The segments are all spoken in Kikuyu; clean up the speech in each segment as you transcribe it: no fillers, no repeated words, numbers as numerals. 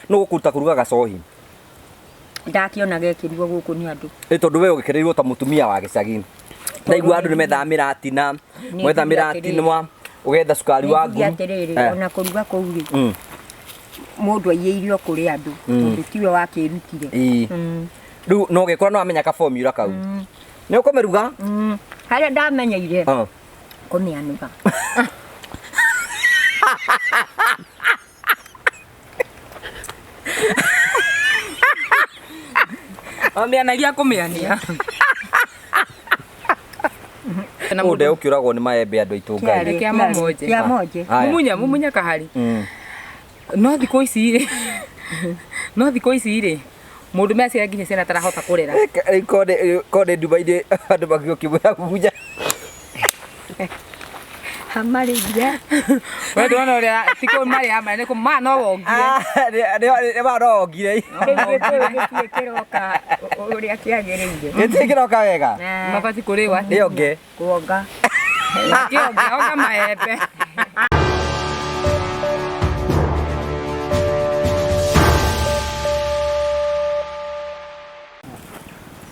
Nũ gũkũruta kũruga gacohi? Ndakĩona gekĩrugwo gũkũ nĩ andũ. Ĩ tondũ we ũgĩkĩrĩirwo ta mũtumia wa gĩcagi. Ndaigua andũ nĩ methaga mĩratina, mwetha mĩratinwa, ũgetha cukari wa nguru. Atĩrĩrĩ, ona kũruga kũu rĩ, mũndũ aiyĩire o kũrĩ andũ, tondũ tiwe wakĩrutire. Rĩu no ũgĩkũra nĩ wamenya ka formula kau. Nĩ ũkũmĩruga? Harĩa ndamenyeire kũmĩanũra. Wamĩanagia kũmĩania. Na mũndũ ũkĩũragwo nĩ maembe andũ aitũ Ngai. Kĩa mamonje. Kĩa monje. Haya. Mumunya, mumunya kahari. No thikũ ici rĩ, no thikũ ici rĩ, mũndũ me aciara nginya ciana atarahota kũrera. Rĩu korwo nĩ nduma-inĩ andũ magĩũkĩmwĩra mumunya. Amarĩire. We ndũrona ũrĩa ti kũmarĩa marĩa nĩ kũ- ma no wongire. Ah, nĩ ma no wongire. Rĩu gĩkũyũ gĩtirĩ kĩroka ũrĩa kĩagĩrĩire. Gĩtirĩ kĩroka wega. Mabati kũrĩwa. Ĩyo nge. Kuonga. Kĩonge, onga maembe.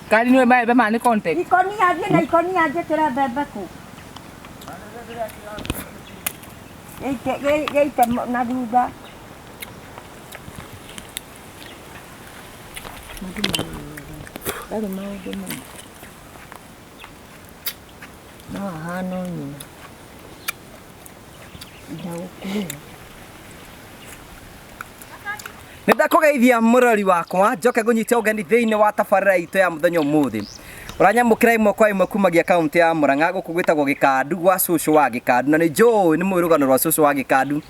Kari nĩwe maembe maya nĩ context. Ikonia thiĩ na ikonia njĩkĩre mbembe kũ. Gĩite na thutha. Ndarĩ maũndũ mau. No ahana o nyina. Ndagũkuĩra. Nĩ ndakũgeithia mũrori wakwa njoke ngũnyite ũgeni thĩinĩ wa tabarĩra itũ ya mũthenya ũmũthĩ. Ũranyamũkĩra ĩmwe kwa ĩmwe kumagia kaũntĩ ya Murang'a gũkũ gwĩtagwo Gĩkandu gwa cũcũ wa Gĩkandu na nĩ njũĩ nĩ mũĩ rũgano rwa cũcũ wa Gĩkandu.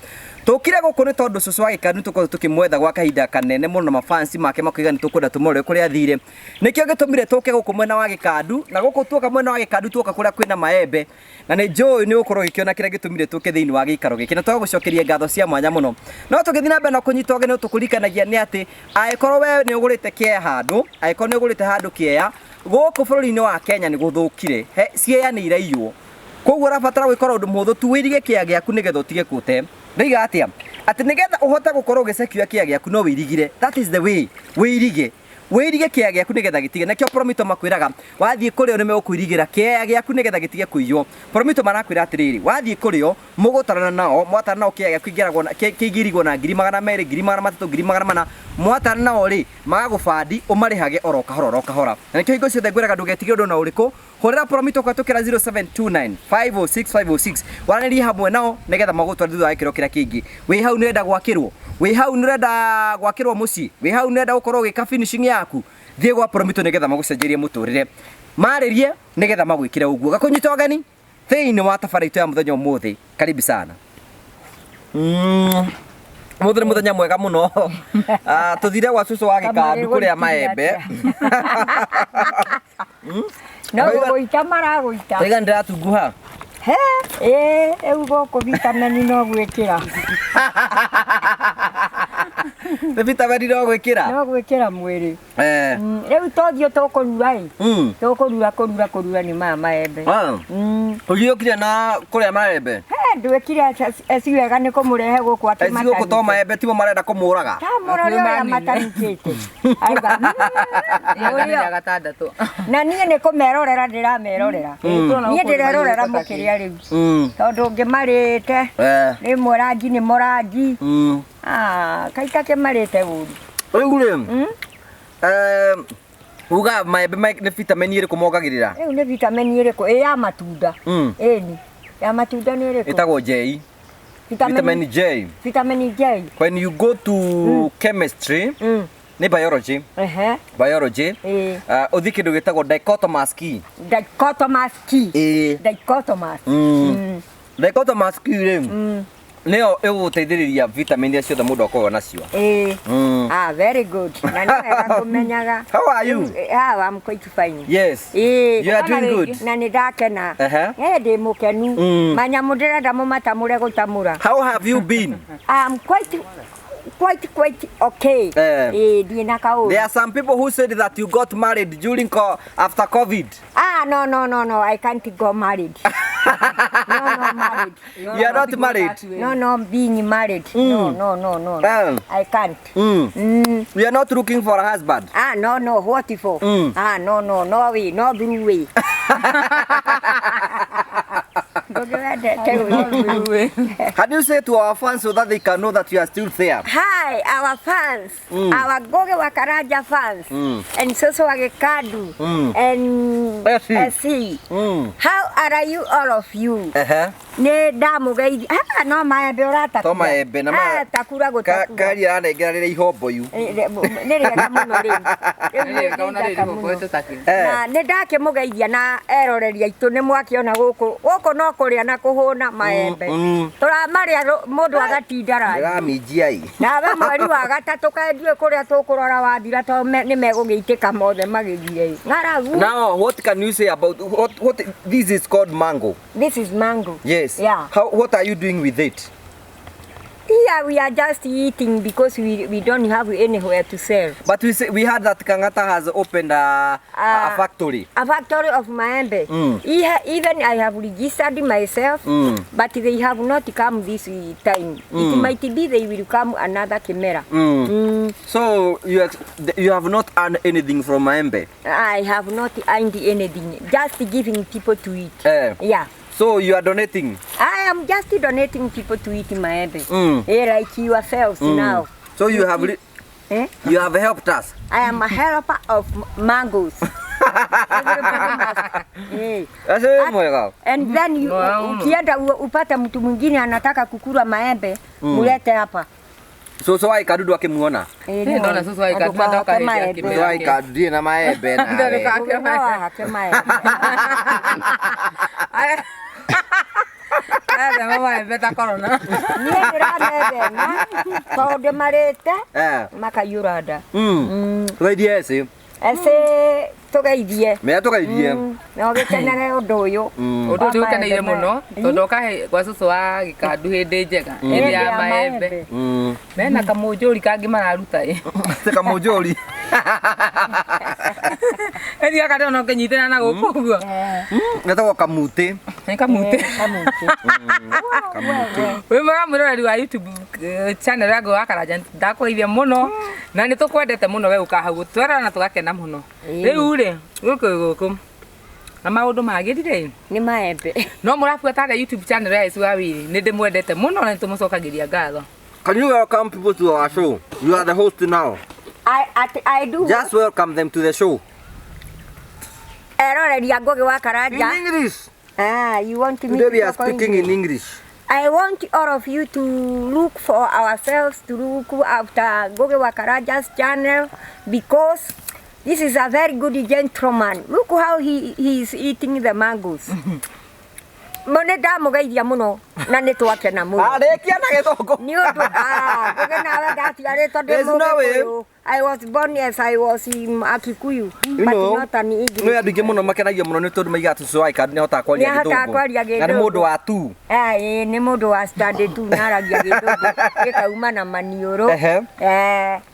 Tũkire gũkũ nĩ tondũ cũcũ wa Gĩkandu tũkoretwo tũkĩmwetha gwa kahinda kanene mũno na mafansi make makoiga nĩ tũkwenda tũmũrore kũrĩa athire. Nĩkĩo gĩtũmire tũke gũkũ mwena wa Gĩkandu na gũkũ tuoka mwena wa Gĩkandu tuoka kũrĩa kwĩna maembe na nĩ njũĩ nĩ ũgũkorwo ũgĩkĩona kĩrĩa gĩtũmire tũke thĩinĩ wa gĩikaro gĩkĩ na twagũcokeria ngatho cia mwanya mũno. No tũgĩthiĩ na mbere na kũnyita ũgeni tũkũririkanagia nĩ atĩ angĩkorwo we nĩ ũgũrĩte kĩea handũ, angĩkorwo nĩ ũgũrĩte handũ kĩea gũkũ bũrũri-inĩ wa Kenya nĩ gũthũkire, ciea nĩ iraiywo. Koguo ũrabatara gwĩka ũndũ mũhũthũ tu wĩirige kĩea gĩaku nĩgetha ũtige gũte. Ndoiga atĩa? Atĩ nĩgetha ũhote gũkorwo ũgĩsecure kĩea gĩaku no wĩirigire. That is the way. Wĩirige. Wĩirige kĩea gĩaku nĩgetha gĩtige. Nĩkĩo Promito makwĩraga wathiĩ kũrĩ o nĩ megũkũirigĩra kĩea gĩaku nĩgetha gĩtige kũiywo. Promito marakwĩra atĩrĩrĩ, wathiĩ kũrĩ o mũgũtarana nao, mwatarana nao kĩea gĩaku kĩingĩragwo na kĩigĩrigwo na ngiri 200, ngiri 300, ngiri 400. Mwatarana nao rĩ, magagũbandi ũmarĩhage oro kahora oro kahora. Na nĩkĩo hingo ciothe ngwĩraga ndũgetigĩre ũndũ ona ũrĩkũ, hũrĩra Promito kũhetũkĩra 0729 506 506 waranĩrie hamwe nao nĩgetha magũtware thutha wa gĩkĩro kĩrĩa kĩngĩ. Wĩ hau nĩ ũrenda gwakĩrwo, wĩ hau nĩ ũrenda gwakĩrwo mũciĩ, wĩ hau nĩ ũrenda gũkorwo ũgĩka finishing yaku, thiĩ gwa Promito nĩgetha magũcenjerie mũtũrĩre. Marĩrie nĩgetha magwĩkĩre ũguo. Gakũnyita ũgeni thĩinĩ wa tabarĩra itũ ya mũthenya ũmũthĩ. Karibu sana. Ũmũthĩ nĩ mũthenya mwega mũno. Ah, tũthire gwa cũcũ wa Gĩkandu kũrĩa maembe. No gũgũita maragũita. Taiga nĩndĩratunguha. He, ĩĩ, rĩu gũkũ vitameni no gwĩkĩra. Nĩ vitameni no gwĩkĩra? No gwĩkĩra mwĩrĩ. Rĩu tũthiĩ tũkũrura ĩ. Tũkũrura kũrura kũrura nĩ maya maembe. Ũgĩũkire na kũrĩa maembe? He, ndwĩkire eci wega nĩ kũmũrehe gũkũ Eci gũkũ to akĩmatanukĩte. maembe timo marenda kũmũraga. Ta mũrore ũrĩa matanukĩte. Auga, Rĩa gatandatũ. Na niĩ nĩ kũmerorera ndĩramerorera. Niĩ ndĩrerorera mũkĩrĩa rĩu. Tondũ ngĩmarĩte rĩmwe rangi nĩ mũrangi. Ah, kaita kĩmarĩte ũru. Rĩu rĩ, uga maembe nĩ vitameni ĩrĩkũ mongagĩrĩra? Rĩu nĩ vitameni ĩrĩkũ? Ĩ ya matunda. Ĩni. Ya matunda nĩ ĩrĩkũ? Ĩtagwo J. Vitamin J. Vitamin J. When you go to chemistry, nĩ biology. Biology. Ũthiĩ kĩndũ gĩtagwo dichotomous key. Dichotomous key. Ĩĩ. Dichotomous. Dichotomous key rĩ, nĩyo ĩgũgũteithĩrĩria vitamin iria ciothe mũndũ akoragwo nacio. Ĩĩ. Ah, very good. Na nĩ wega kũmenyaga. How are you? Ah, I'm quite fine. Yes. Ĩĩ. You are doing good. Na nĩ ndakena. Ndĩ mũkenu. Manyamũ ndĩrenda mũmatamũre gũtamũra. How have you been? I'm quite quite quite okay. Ĩĩ, ndirĩ na kaũru. There are some people who said that you got married during after COVID. Ah, no, no, no, no, I can't go married. No, no married. No, You are not married. No, no, being married. No, no, no, no, no. I can't. You are not looking for a husband. Ah, no, no, what for? Ah, no, no, no way, no blue way. Ngugi wendete gwĩka. Can you say to our fans so that they can know that you are still there? Hi, our fans, our Ngugi wa Karanja fans, and Cucu wa Gikandu, and SC. SC. How are you, all of you? Ehe. Nĩ ndamũgeithia. Ah, no maembe ũratakura. To maembe na Ah, takura gũtakura. Kari aranengera rĩrĩa ihombo yu. Nĩ rĩega mũno rĩu. Rĩu nĩ rĩthaka mũno. Na nĩ ndakĩmũgeithia na eroreri aitũ nĩ mwakĩona gũkũ gũkũ no kũrĩa na kũhũna maembe. Tũramarĩa mũndũ agatinda rangi. Ndĩraminjia i. Nawe mweri wa gatatũ kaĩ ndiũĩ kũrĩa tũkũrora wathira tondũ nĩ megũgĩitĩka mothe magĩthire. Ng'aragu. Now, what can you say about what this is called mango? This is mango. Yes. Yeah. How, what are you doing with it? Here we are just eating because we don't have anywhere to sell. But we say, we heard that Kangata has opened a factory. A factory of maembe. Even I have registered myself, but they have not come this time. It might be they will come another Kimera. So you have not earned anything from maembe? I have not earned anything, just giving people to eat. Yeah. So you are donating? I am just donating people to eat maembe. Like yourselves now. So you have you have helped us. I am a helper of mangoes. Everybody must. Ase mwega. And then you, ukienda upate mtu mwingine anataka kukula maembe, mulete hapa. So wa Ikadudu akimuona. Ndona cucu wa Ikadudu ndoka hĩndĩ akĩmera. So wa Ikadudu ndirĩ na maembe nawe. Ndũkahake maembe. Arathema maembe ta corona. Niĩ ndĩramethema tondũ ndĩmarĩte makaiyũra nda. Tũgeithie eci. Eci tũgeithie. Mea tũgeithie. Na ũgĩkenere ũndũ ũyũ. Ũndũ ũyũ ũkeneire mũno tondũ oka gwa cũcũ wa Gĩkandu hĩndĩ njega, hĩndĩ ya maembe. Mena kamũnjũri kangĩ mararuta ĩ. Ti kamũnjũri. Ĩni gaka ndĩrona ũkĩnyitĩrĩra na gũkũ ũguo. Getagwo kamutĩ. Nĩ kamutĩ. Kamutĩ. Wĩ mwega mwĩroreri wa YouTube channel ya Ngugi wa Karanja, ndakũgeithia mũno na nĩ tũkwendete mũno we ũka hau gũtwerera na tũgakena mũno. Rĩu rĩ, gũkũ gũkũ na maũndũ magĩrire nĩ maembe. No mũrabuata harĩa YouTube channel ya Eci wa Wili, nĩ ndĩmwendete mũno na nĩ tũmũcokagĩria ngatho. Can you welcome people to our show? You are the host now. I do. Just welcome them to the show. Eroreri a Ngugi wa Karanja. In English. Ah, you want me Today to we are talk speaking in English. I want all of you to look for ourselves, to look after Ngugi wa Karanja's channel, because this is a very good gentleman. Look how he is eating the mangoes. Mone ndamũgeithia mũno na nĩ twakena mũno. Arĩkia na gĩthũngũ. Nĩ ũndũ, Ngugi nawe ndaciarĩtwo ndĩ There's no way. Mũgĩkũyũ. I was born as I was in Akikuyu, but not an English. Nĩ andũ aingĩ mũno makenagio mũno nĩ tondũ maigaga cũcũ wa Ikadudu nĩahotaga kwaria Nĩahotaga gĩthũngũ. kwaria Na nĩ gĩthũngũ. mũndũ wa tu. Ĩĩ, nĩ mũndũ wa standard tu naragia gĩthũngũ gĩkauma na maniũrũ.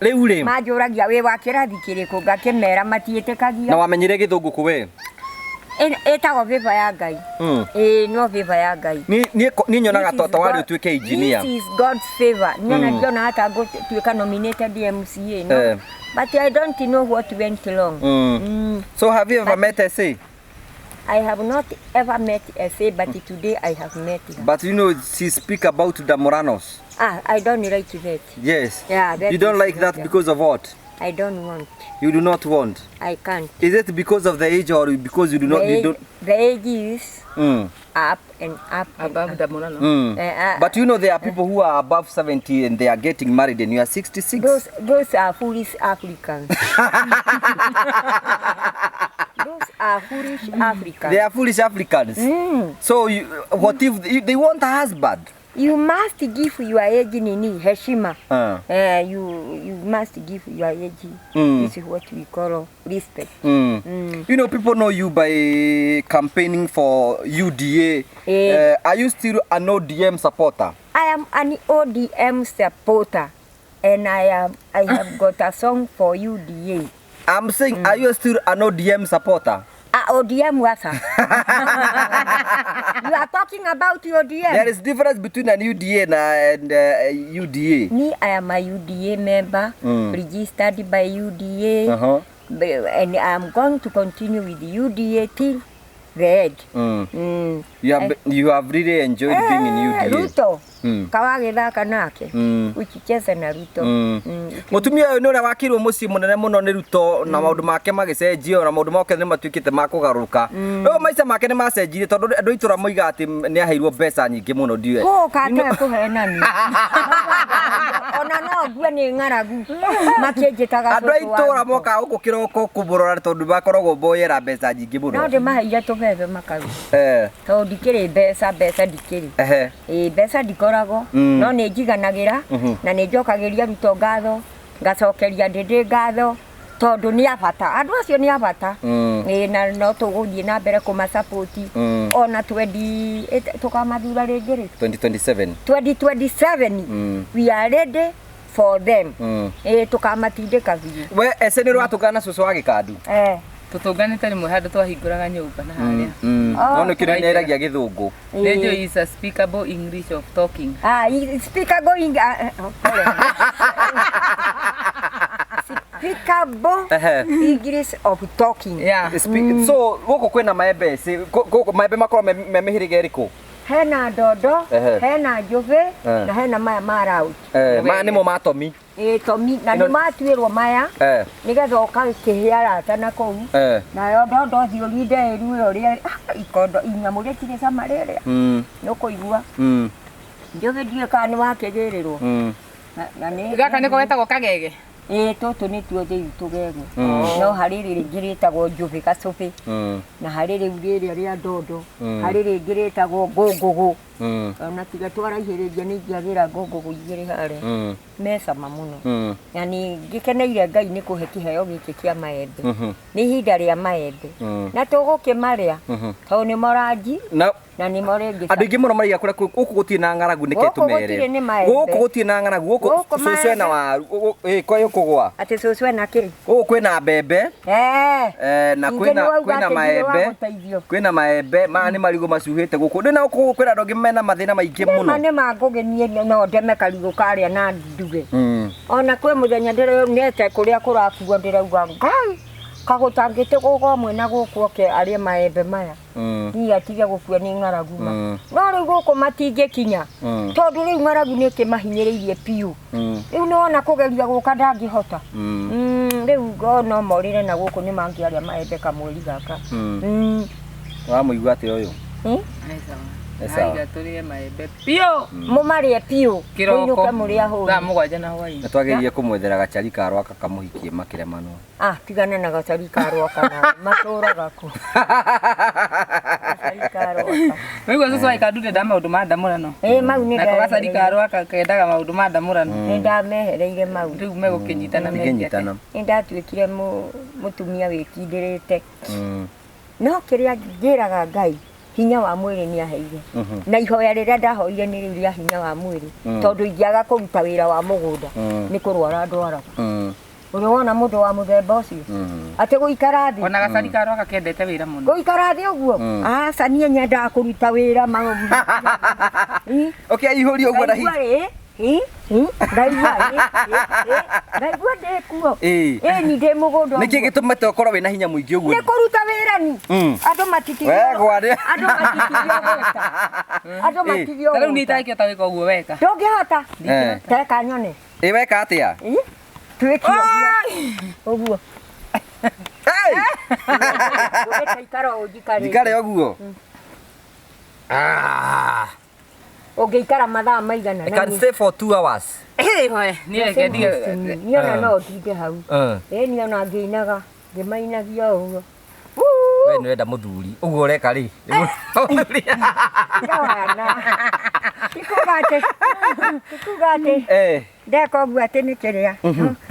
Rĩu rĩ. Manjũragia wĩ wa kĩrathi kĩrĩkũ, ngakĩmera matiĩtĩkagia. Na wamenyire gĩthũngũ kũ we? Ĩtagwo favor ya Ngai. Ĩĩ, no favor ya Ngai. Niĩ nyonaga ta warĩ ũtuĩke engineer. This is God's favor. Niona ndiona hata ngũtuĩka nominated MCA, no? But I don't know what went wrong. So have you ever met SA? I have not ever met SA, but today I have met her. But you know, she speak about the Moranos. Ah, I don't like that. Yes. Yeah, that You don't is like that not because of what? I don't want. You do not want. I can't. Is it because of the age or because you do not? You don't. The age is up and up and Above up. the Morano. But you know there are people who are above 70 and they are getting married and you are 66. Those are foolish Africans. Those are foolish Africans. They are foolish Africans. So you, what if they want a husband? You must give your age nini heshima. You must give your age. This is what we call respect. You know, people know you by campaigning for UDA. Are you still an ODM supporter? I am an ODM supporter, and I have got a song for UDA. I'm saying, are you still an ODM supporter? ODM aca. You are talking about ODM. There is difference between an UDA na and UDA. Me, I am a UDA member, registered by UDA, and I am going to continue with UDA till the end. You have really enjoyed being in UDA. Ruto, kawagĩthaka nake, ukicheza na Ruto. Mũtumia ũyũ nĩ ũrĩa wakirwo mũciĩ mũnene mũno nĩ Ruto na maũndũ make magĩcenjio na maũndũ make nĩ matuĩkĩte ma kũgarũrũka. Rĩu maica make nĩ macenjirie tondũ andũ a itũra moiga atĩ nĩ aheirwo mbeca nyingĩ mũno ndiũĩ. Gũka atekũhenania. Ona no ngue nĩ ng'aragu makĩnjĩtaga Andũ a cũcũ wa itũra Ruto. mokaga gũkũ kĩroko kũmũrora tondũ makoragwo mboyera mbeca nyingĩ mũno. No ndĩmaheire tũbebe makaruga. Tondũ ndikĩrĩ mbeca, mbeca ndikĩrĩ. Ĩĩ, mbeca ndikoragwo, no nĩ njiganagĩra na nĩ njokagĩria Ruto ngatho, ngacokeria Ndĩndĩ ngatho tondũ nĩ a bata. Andũ acio nĩ a bata. Ĩĩ, na no tũgũthiĩ na mbere kũmasupport. Ona twendi, tũkamathura rĩngĩ rĩ? 2027. 2027. We are ready for them. Ĩĩ, tũkamatindĩka biũ. We ece nĩ ũratũngana na cũcũ wa Gĩkandu? Tũtũnganĩte rĩmwe handũ twahingũraga nyũmba na harĩa. No nĩ kĩrĩa nĩaragia gĩthũngũ. Nĩnjũĩ is a speakable English of talking. Speakable English. Speakable English of talking. Yeah. So gũkũ kwĩna maembe, gũkũ maembe makoragwo me mĩhĩrĩga ĩrĩkũ? Hena ndondo, hena njũbĩ, na hena maya ma round. Maya nĩmo ma Tomi. Ĩĩ, Tomi, na nĩ matuĩrwo maya, nĩgetha ũgakĩhe arata na kũu. Nayo ndondo thiĩ ũrinde ĩrue ũrĩa, ikondo, inyamũ rĩtirĩ cama rĩrĩa. Nĩ ũkũigua. Njũbĩ ndiũĩ kana nĩ wakĩgĩrĩrwo. Na nĩ Gaka nĩko getagwo kagege. Ĩĩ, tũtũ nĩtuo rĩu tũgege. No harĩ rĩngĩ rĩtagwo njũbĩ gacũbĩ. Na harĩ rĩu rĩrĩa rĩa ndondo. Harĩ rĩngĩ rĩtagwo ngũngũgũ. Ona tiga twaraihĩrĩria nĩ ingĩagĩra ngũngũgũ igĩrĩ harĩa. Me cama mũno. Na nĩ ngĩkeneire Ngai nĩ kũhe kĩheo gĩkĩ kĩa maembe. Nĩ ihinda rĩa maembe. Na tũgũkĩmarĩa tondũ nĩmo rangi na nĩmo rĩngĩ. Andũ aingĩ mũno maraiga kũrĩa gũkũ gũtirĩ na ng'aragu nĩkĩ tũmere. Gũkũ gũtirĩ nĩ maembe. Gũkũ gũtirĩ na ng'aragu, gũkũ cũcũ ena waru, ĩ kũgwa. Atĩ cũcũ ena kĩ? Gũkũ kwĩna mbembe. Na kwĩna maembe. Kwĩna maembe, maya nĩ marigũ macuhĩte gũkũ. Ndĩ na gũkũ kwĩna andũ angĩ mena mathĩna maingĩ mũno. Nĩ mangũgenie no ndeme karigũ karĩa na nduge. Ona kwĩ mũthenya ndĩronete kũrĩa kũrakuo ndĩrauga Ngai kagũtangĩte gũka mwena gũkũ oke arĩe maembe maya. Niĩ atige gũkua nĩ ng'aragu ma. No rĩu gũkũ matingĩkinya. Tondũ rĩu ng'aragu nĩ ĩkĩmahinyĩrĩirie biũ. Rĩu nĩ wona kũgeria gũka ndangĩhota. Rĩu no morĩre na gũkũ nĩ mangĩarĩa maembe kamweri gaka. Wamũigua atĩa ũyũ? Aiga tũrĩe maembe biũ. Mũmarĩe biũ. Mũinũke mũrĩ ahũnu. Thaa mũgwanja na hwaĩ-inĩ. Nĩ twagĩrĩire kũmwethera gacari ka rwaka kamũhikie makĩremanwo. Tigana na gacari ka rwaka na matũraga kũ. Gacari ka rwaka. Waigua cũcũ wa Gĩkandu ndendaga maũndũ ma ndamũrano. Ĩĩ, mau nĩ Nako gacari ka rwaka kendaga maũndũ ma ndamũrano. Nĩ ndamehereire mau. Rĩu megũkĩnyitana mekinyitana. Nĩ ndatuĩkire mũtumia wĩkindĩrĩte. No kĩrĩa njĩraga Ngai hinya wa mwĩrĩ nĩ aheire. Na ihoya rĩrĩa ndahoire nĩ rĩu rĩa hinya wa mwĩrĩ. Tondũ ingĩaga kũruta wĩra wa mũgũnda nĩ kũrwara ndwaraga. Ũrĩ wona mũndũ wa mũthemba ũcio? Atĩ gũikara thĩ. Ona gacari ka rwaka kendete wĩra mũno. Gũikara thĩ ũguo? Aca niĩ nyendaga kũruta wĩra Okay, aihũrie ũguo na hinya. Ndaigua ndaigua ndĩ kuo. Ĩĩ, ni ndĩ mũgũnda. Nĩkĩ gĩtũmĩte ũkorwo wĩna hinya mũingĩ ũguo? Nĩ kũruta wĩra ni. Andũ matitigio. Andũ matitigio gũta. Andũ matitigio. Ta rĩu niĩ itangĩhota gwĩka ũguo weka. Ndũngĩhota? Teka nyone. Ĩ weka atĩa? Twĩke ũguo. Ndũgĩikara ũũ njikarĩte. Njikare ũguo? Ũngĩikara mathaa maigana? I can stay for 2 hours. Niĩ ona no ndinde hau. Ĩĩ niĩ ona ngĩinaga, ngĩmainagia ũguo. We nĩ ũrenda mũthuri. Ũguo ũreka rĩ? Tikuga atĩ. Ndeka ũguo atĩ nĩ kĩrĩa.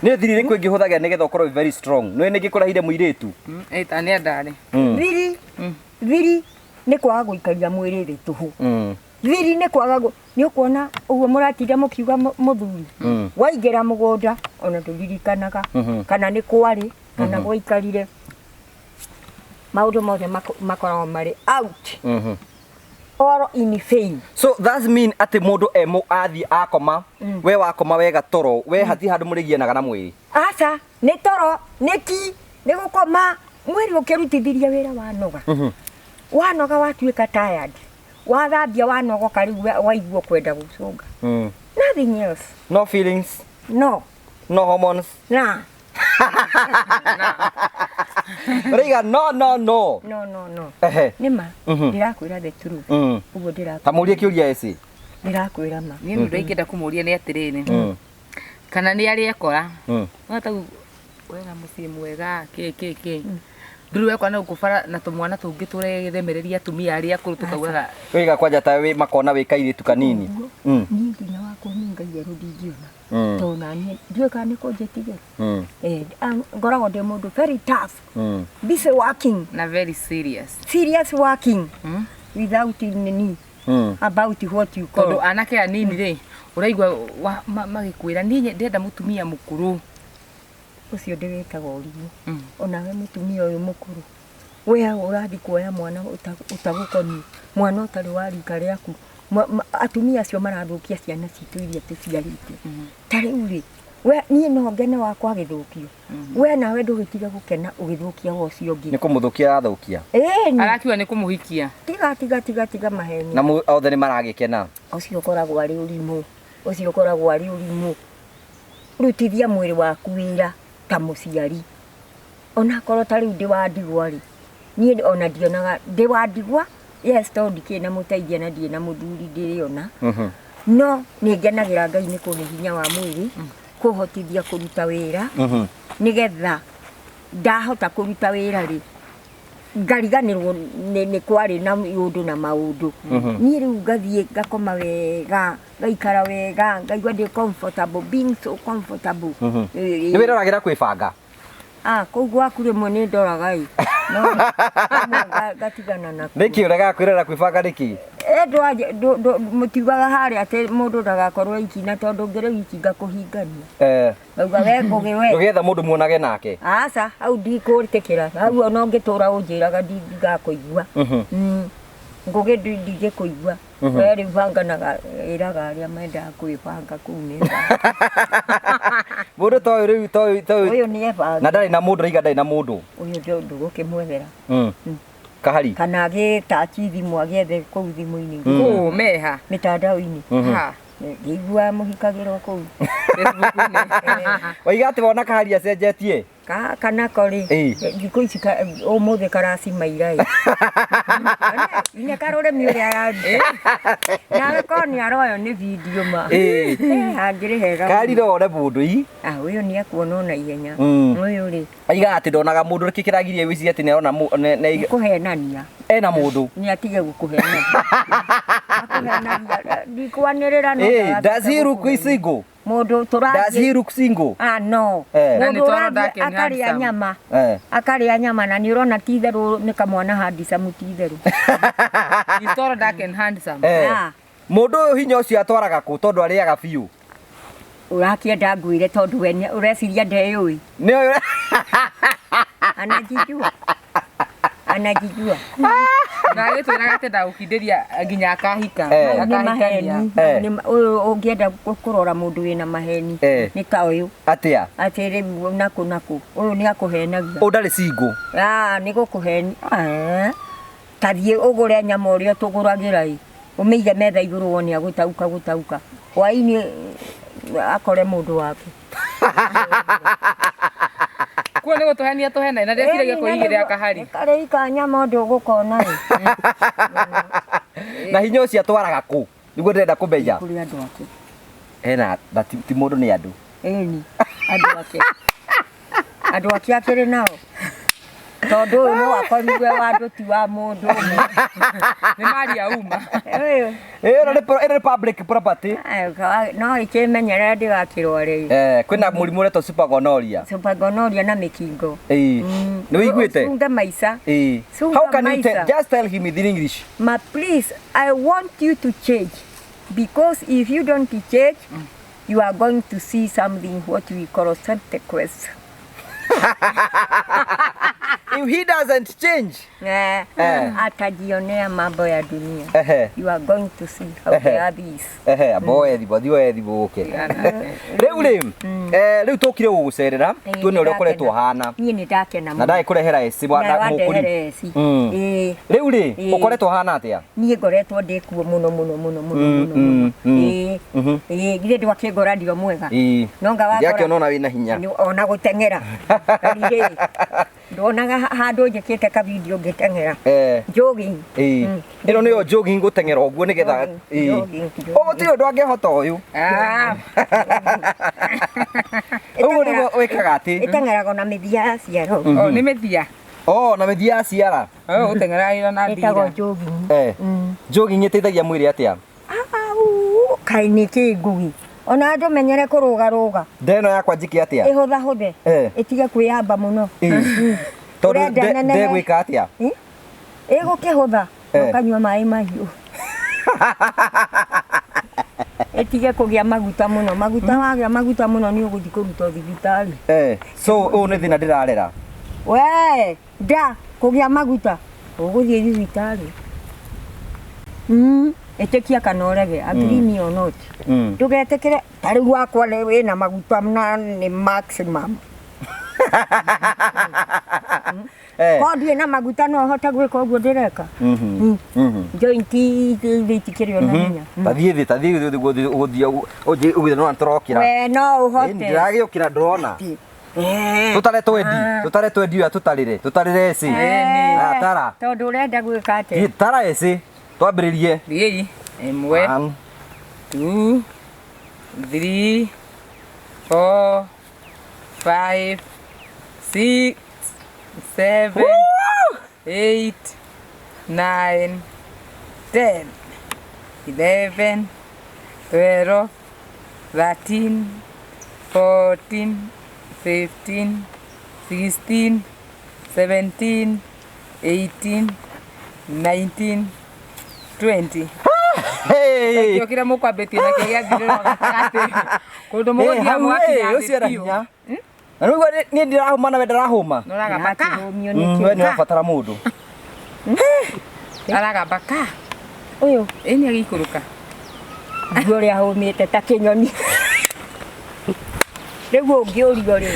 Nĩ thiri ĩrĩkũ ĩngĩhũthagĩra nĩgetha ũkorwo wĩ very strong? Nĩ ngĩkũrehire mũirĩtu? Ĩĩ ta nĩ andarĩ. Thiri. Thiri nĩ kwaga gũikaria mwĩrĩ thĩ tũhũ. Thiri nĩ kwaga nĩ ũkuona ũguo mũratinda mũkiuga mũthuri. Waingĩra mũgũnda ona ndũririkanaga kana nĩ kwarĩ kana gwaikarire. Maũndũ mothe makoragwo marĩ out. All in vain. So that's mean atĩ mũndũ emo athiĩ akoma, we wakoma wega toro, we hatirĩ handũ mũrĩgianaga na mwĩrĩ. Aca, nĩ toro, nĩ ki, nĩ gũkoma, mwĩrĩ ũkĩrutithirie wĩra wanoga. Wanoga watuĩka tired. Wathambia wanogoka rĩu waigua kwenda gũcũnga. Nothing else. No feelings. No. No hormones. Na. Ũraiga no no no. No no no. Ehe. Nĩ ma. Ndĩrakwĩra the truth. Ũguo ndĩrakwĩra. Ta mũrie kĩũria eci. Ndĩrakwĩra ma. Niĩ ũndũ ingĩenda kũmũria nĩ atĩrĩrĩ. Kana nĩ arĩ ekora. No tau wena mũciĩ mwega kĩ kĩ kĩ. Ndũrĩ wekora no gũkũ na tũmwana tũngĩ tũremereria atumia arĩa akũrũ tũkaugaga. Wĩga kwanja ta wĩ makona wĩ kairĩtu kanini. Niĩ nginya wakwa nĩ Ngai erũ ndingĩona. Tondũ naniĩ ndiũĩ kana nĩ kũnjĩtigĩra. Ngoragwo ndĩ mũndũ very tough. Busy working. Na very serious. Serious working. Without nini. About what you call. Tondũ anake anini rĩ, ũraigua magĩkwĩra niĩ ndĩrenda mũtumia mũkũrũ. Ũcio ndĩwĩtaga ũrimũ. Onawe mũtumia ũyũ mũkũrũ. We ũrathiĩ kuoya mwana ũtagũkoniĩ, mwana ũtarĩ wa rika rĩaku. Atumia acio marathũkia ciana citũ iria tũciarĩte. Ta rĩu rĩ, we niĩ no ngene wakwa agĩthũkio. We nawe ndũgĩtige gũkena ũgĩthũkia wa ũcio ũngĩ. Nĩ kũmũthũkia arathũkia. Ĩni. Arakiuga nĩ kũmũhikia. Tiga tiga tiga tiga maheni. Na othe nĩ maragĩkena. Ũcio ũkoragwo arĩ ũrimũ. Ũcio ũkoragwo arĩ ũrimũ. Rutithia mwĩrĩ waku wĩra ta mũciari. Onakorwo ta rĩu ndĩ wa ndigwa rĩ, niĩ ona ndionaga ndĩ wa ndigwa, yes, tondũ ndikĩrĩ na mũteithia na ndirĩ na mũthuri ndĩrĩona. No nĩ ngenagĩra Ngai nĩ kũhe hinya wa mwĩrĩ, kũhotithia kũruta wĩra, nĩgetha ndahota kũruta wĩra rĩ, ngariganĩrwo nĩ kwarĩ na ũndũ na maũndũ. Niĩ rĩu ngathiĩ ngakoma wega, ngaikara wega, ngaigua ndĩ comfortable, being so comfortable. Nĩ wĩroragĩra kwĩbanga? Ah, kũu gwaku rĩmwe nĩ ndoraga ĩ. No, ngatigana nakuo. Nĩkĩ ũregaga kwĩrorera kwĩbanga nĩkĩ? Mũtiugaga harĩa atĩ mũndũ ndagakorwo iki na tondũ ngĩrĩ wiki ngakũhingania. Ngauga we Ngũgĩ we. Ndũgĩetha mũndũ muonage nake. Aca, hau ndikũĩtĩkĩra. Hau ona ũngĩtũra ũnjĩraga ndingakũigua. Ngũgĩ ndingĩkũigua. We rĩu banganaga, ĩraga arĩa mendaga kwĩbanga kũu nĩ. Mũndũ ta ũyũ rĩu ta ũyũ ta ũyũ. Ũyũ nĩ ebanga. Na ndarĩ na mũndũ, raiga ndarĩ na mũndũ. Ũyũ ndũgũkĩmwethera. Kahari. Kana agĩtachi thimũ agĩethe kũu thimũ-inĩ. Kũu meha. Mĩtandao-inĩ. Ngĩigua mũhikagĩrwo kũu. Facebook-inĩ. Waiga atĩ wona Kahari acenjetie? Kana korĩ. Thikũ ici ũmũthĩ karacimaira ĩ. Nginya karũrĩmĩ ũrĩa araruta. Nawe korwo nĩ aroywo nĩ video ma. Hangĩrĩ hega. Kahari no one mũndũ ii. Ah, ũyũ nĩ ekuona ona ihenya. Ũyũ rĩ. Aiga atĩ ndonaga mũndũ rĩkĩ kĩragirie wĩcirie atĩ nĩ arona nĩ kũhenania. Ena mũndũ. Nĩ atige gũkũhenania. Akũhenagia. Ndikwanĩrĩra no. Does he look single? Mũndũ tũrathiĩ. Does he look single? Ah, no. Mũndũ ũrathiĩ akarĩa nyama. Akarĩa nyama na nĩ ũrona ti itherũ nĩ kamwana handsome ti itherũ. He's tall, dark and handsome. Mũndũ ũyũ hinya ũcio atwaraga kũ tondũ arĩaga biũ? Ũrakĩenda ngwĩre tondũ we ũreciria ndeyũĩ. Nĩ Anajijua. Anajijua. Na agĩtwĩraga atĩ ndagũkindĩria nginya akahika. Nĩ maheni. Ũyũ ũngĩenda kũrora mũndũ wĩna maheni nĩ ta ũyũ. Atĩa? Atĩ rĩu nakũ nakũ. Ũyũ nĩ akũhenagia. Ũyũ ndarĩ single. Ah, nĩ gũkũhenia. Ta thiĩ ũgũre nyama ũrĩa ũtũgũragĩra ĩ. Ũmĩige metha igũrũ wone agũtauka gũtauka. Hwaĩ-inĩ akore mũndũ wake. Kuo nĩ gũtũhenia tũhena na ndeciragia kũigĩrĩra Kahari. Karĩi ka nyama ũndũ ũgũkona ĩ. Na hinya ũcio atwaraga kũ? Nĩguo ndĩrenda kũmenya. Kũrĩ andũ ake. Ena na ti mũndũ nĩ andũ. Ĩni, andũ ake. Andũ ake akĩrĩ nao. Tondũ ũyũ no akorirwe wa andũ ti wa mũndũ ũmwe. Nĩ mali ya uma. Ĩno nĩ public property. No ĩkĩmenyerera ndĩgakĩrware. Kwĩna mũrimũ ũretwo super gonorrhea. Super gonorrhea na mĩkingo. Nĩ wĩiguĩte? Cunga maica. How can you tell, just tell him in English. Ma please, I want you to change. Because if you don't change, you are going to see something what we call consequence. If he doesn't change. Eh, Eh. atajionea mambo ya dunia. Ehe. You are going to see how the earth is. Ehe, amba oe thimũ, athiĩ oe thimũ ũke. Rĩu rĩ, rĩu tũkire gũgũcerera, tuone ũrĩa ũkoretwo ũhana. Niĩ nĩ ndakena Na ndagĩkũrehera eci Na mũkũri. wandehera eci. Ĩĩ. Rĩu rĩ, Ĩĩ. ũkoretwo ũhana atĩa? Niĩ ngoretwo ndĩ kuo mũno mũno mũno mũno mũno mũno. Ĩĩ. Ĩĩ, githĩ ndwakĩngora ndio mwega. Ĩĩ. No nga wakora. Ndiakĩona ona wĩna hinya. Ona gũteng'era. Rĩrĩ, ndonaga handũ njĩkĩte ka video ngĩteng'era. Jogging. Ĩĩ. Ĩno nĩyo jogging gũteng'era ũguo nĩgetha Jogging, jogging, jogging. Ũguo gũtirĩ ũndũ angĩhota ũyũ. Ũguo nĩguo wĩkaga atĩ. Ĩteng'eragwo na mĩthia ya ciara. O nĩ mĩthia. Oh, na mĩthia ya ciara. O ũteng'eragĩra na Ĩtagwo ndira. jogging. Jogging ĩteithagia mwĩrĩ atĩa? Au, kaĩ nĩ kĩ ngui. Ona andũ menyere kũrũgarũga. Nda ĩno yakwa njĩke atĩa? Ĩhũthahũthe. Ĩtige kwĩyamba mũno. Tondũ Ũrenda nenehe. ndegwĩka atĩa? Ĩgũkĩhũtha. Ũkanyua maĩ mahiũ. Ĩtige kũgĩa maguta mũno. Maguta wagĩa maguta mũno nĩ ũgũthiĩ kũrutwo thibitarĩ. So ũyũ nĩ thĩna ndĩrarera. We, nda kũgĩa maguta ũgũthiĩ thibitarĩ. Ĩtĩkia kana ũrege, agree me or not. Ndũgetĩkĩre ta rĩu wakwa wĩna maguta na nĩ maximum. Korwo ndirĩ na maguta no hote gwĩka ũguo ndĩreka. Joint itikĩrĩ ona hinya. Tathiĩ thĩ, tathiĩ thĩ ũgũthiĩ ũgũthiĩ nĩwona tũrokĩra. We no ũhote. Ndĩragĩũkĩra ndĩrona. Tutare twendi, tutare twendi ũrĩa tũtarĩre, tũtarĩre eci. Tara. Tondũ ũrenda gwĩka atĩa? Tara eci. Twambĩrĩrie. Thiĩi. 1, 2, 3, 4, 5, 6, 7, 8, 9, 10, 11, 12, 13, 14, 15, 16, 17, 18, 19, 20. Hey! Kĩo kĩrĩa mũkwambĩtie nakĩo gĩathirĩrwo gatagatĩ. Kũndũ mũgũthiĩ mũgakinya ũcio thĩ ena biũ. hinya. Na rĩu niĩ ndirahũma na we ndarahũma. Nĩũragamba ka. Ndĩrakĩhũmio nĩ We kĩ? nĩ ũrabatara mũndũ. Aragamba ka. Ũyũ Ĩ nĩ agĩikũrũka. nguo ũrĩa hũmĩte ta kĩnyoni. Rĩu ũngĩũrio rĩ.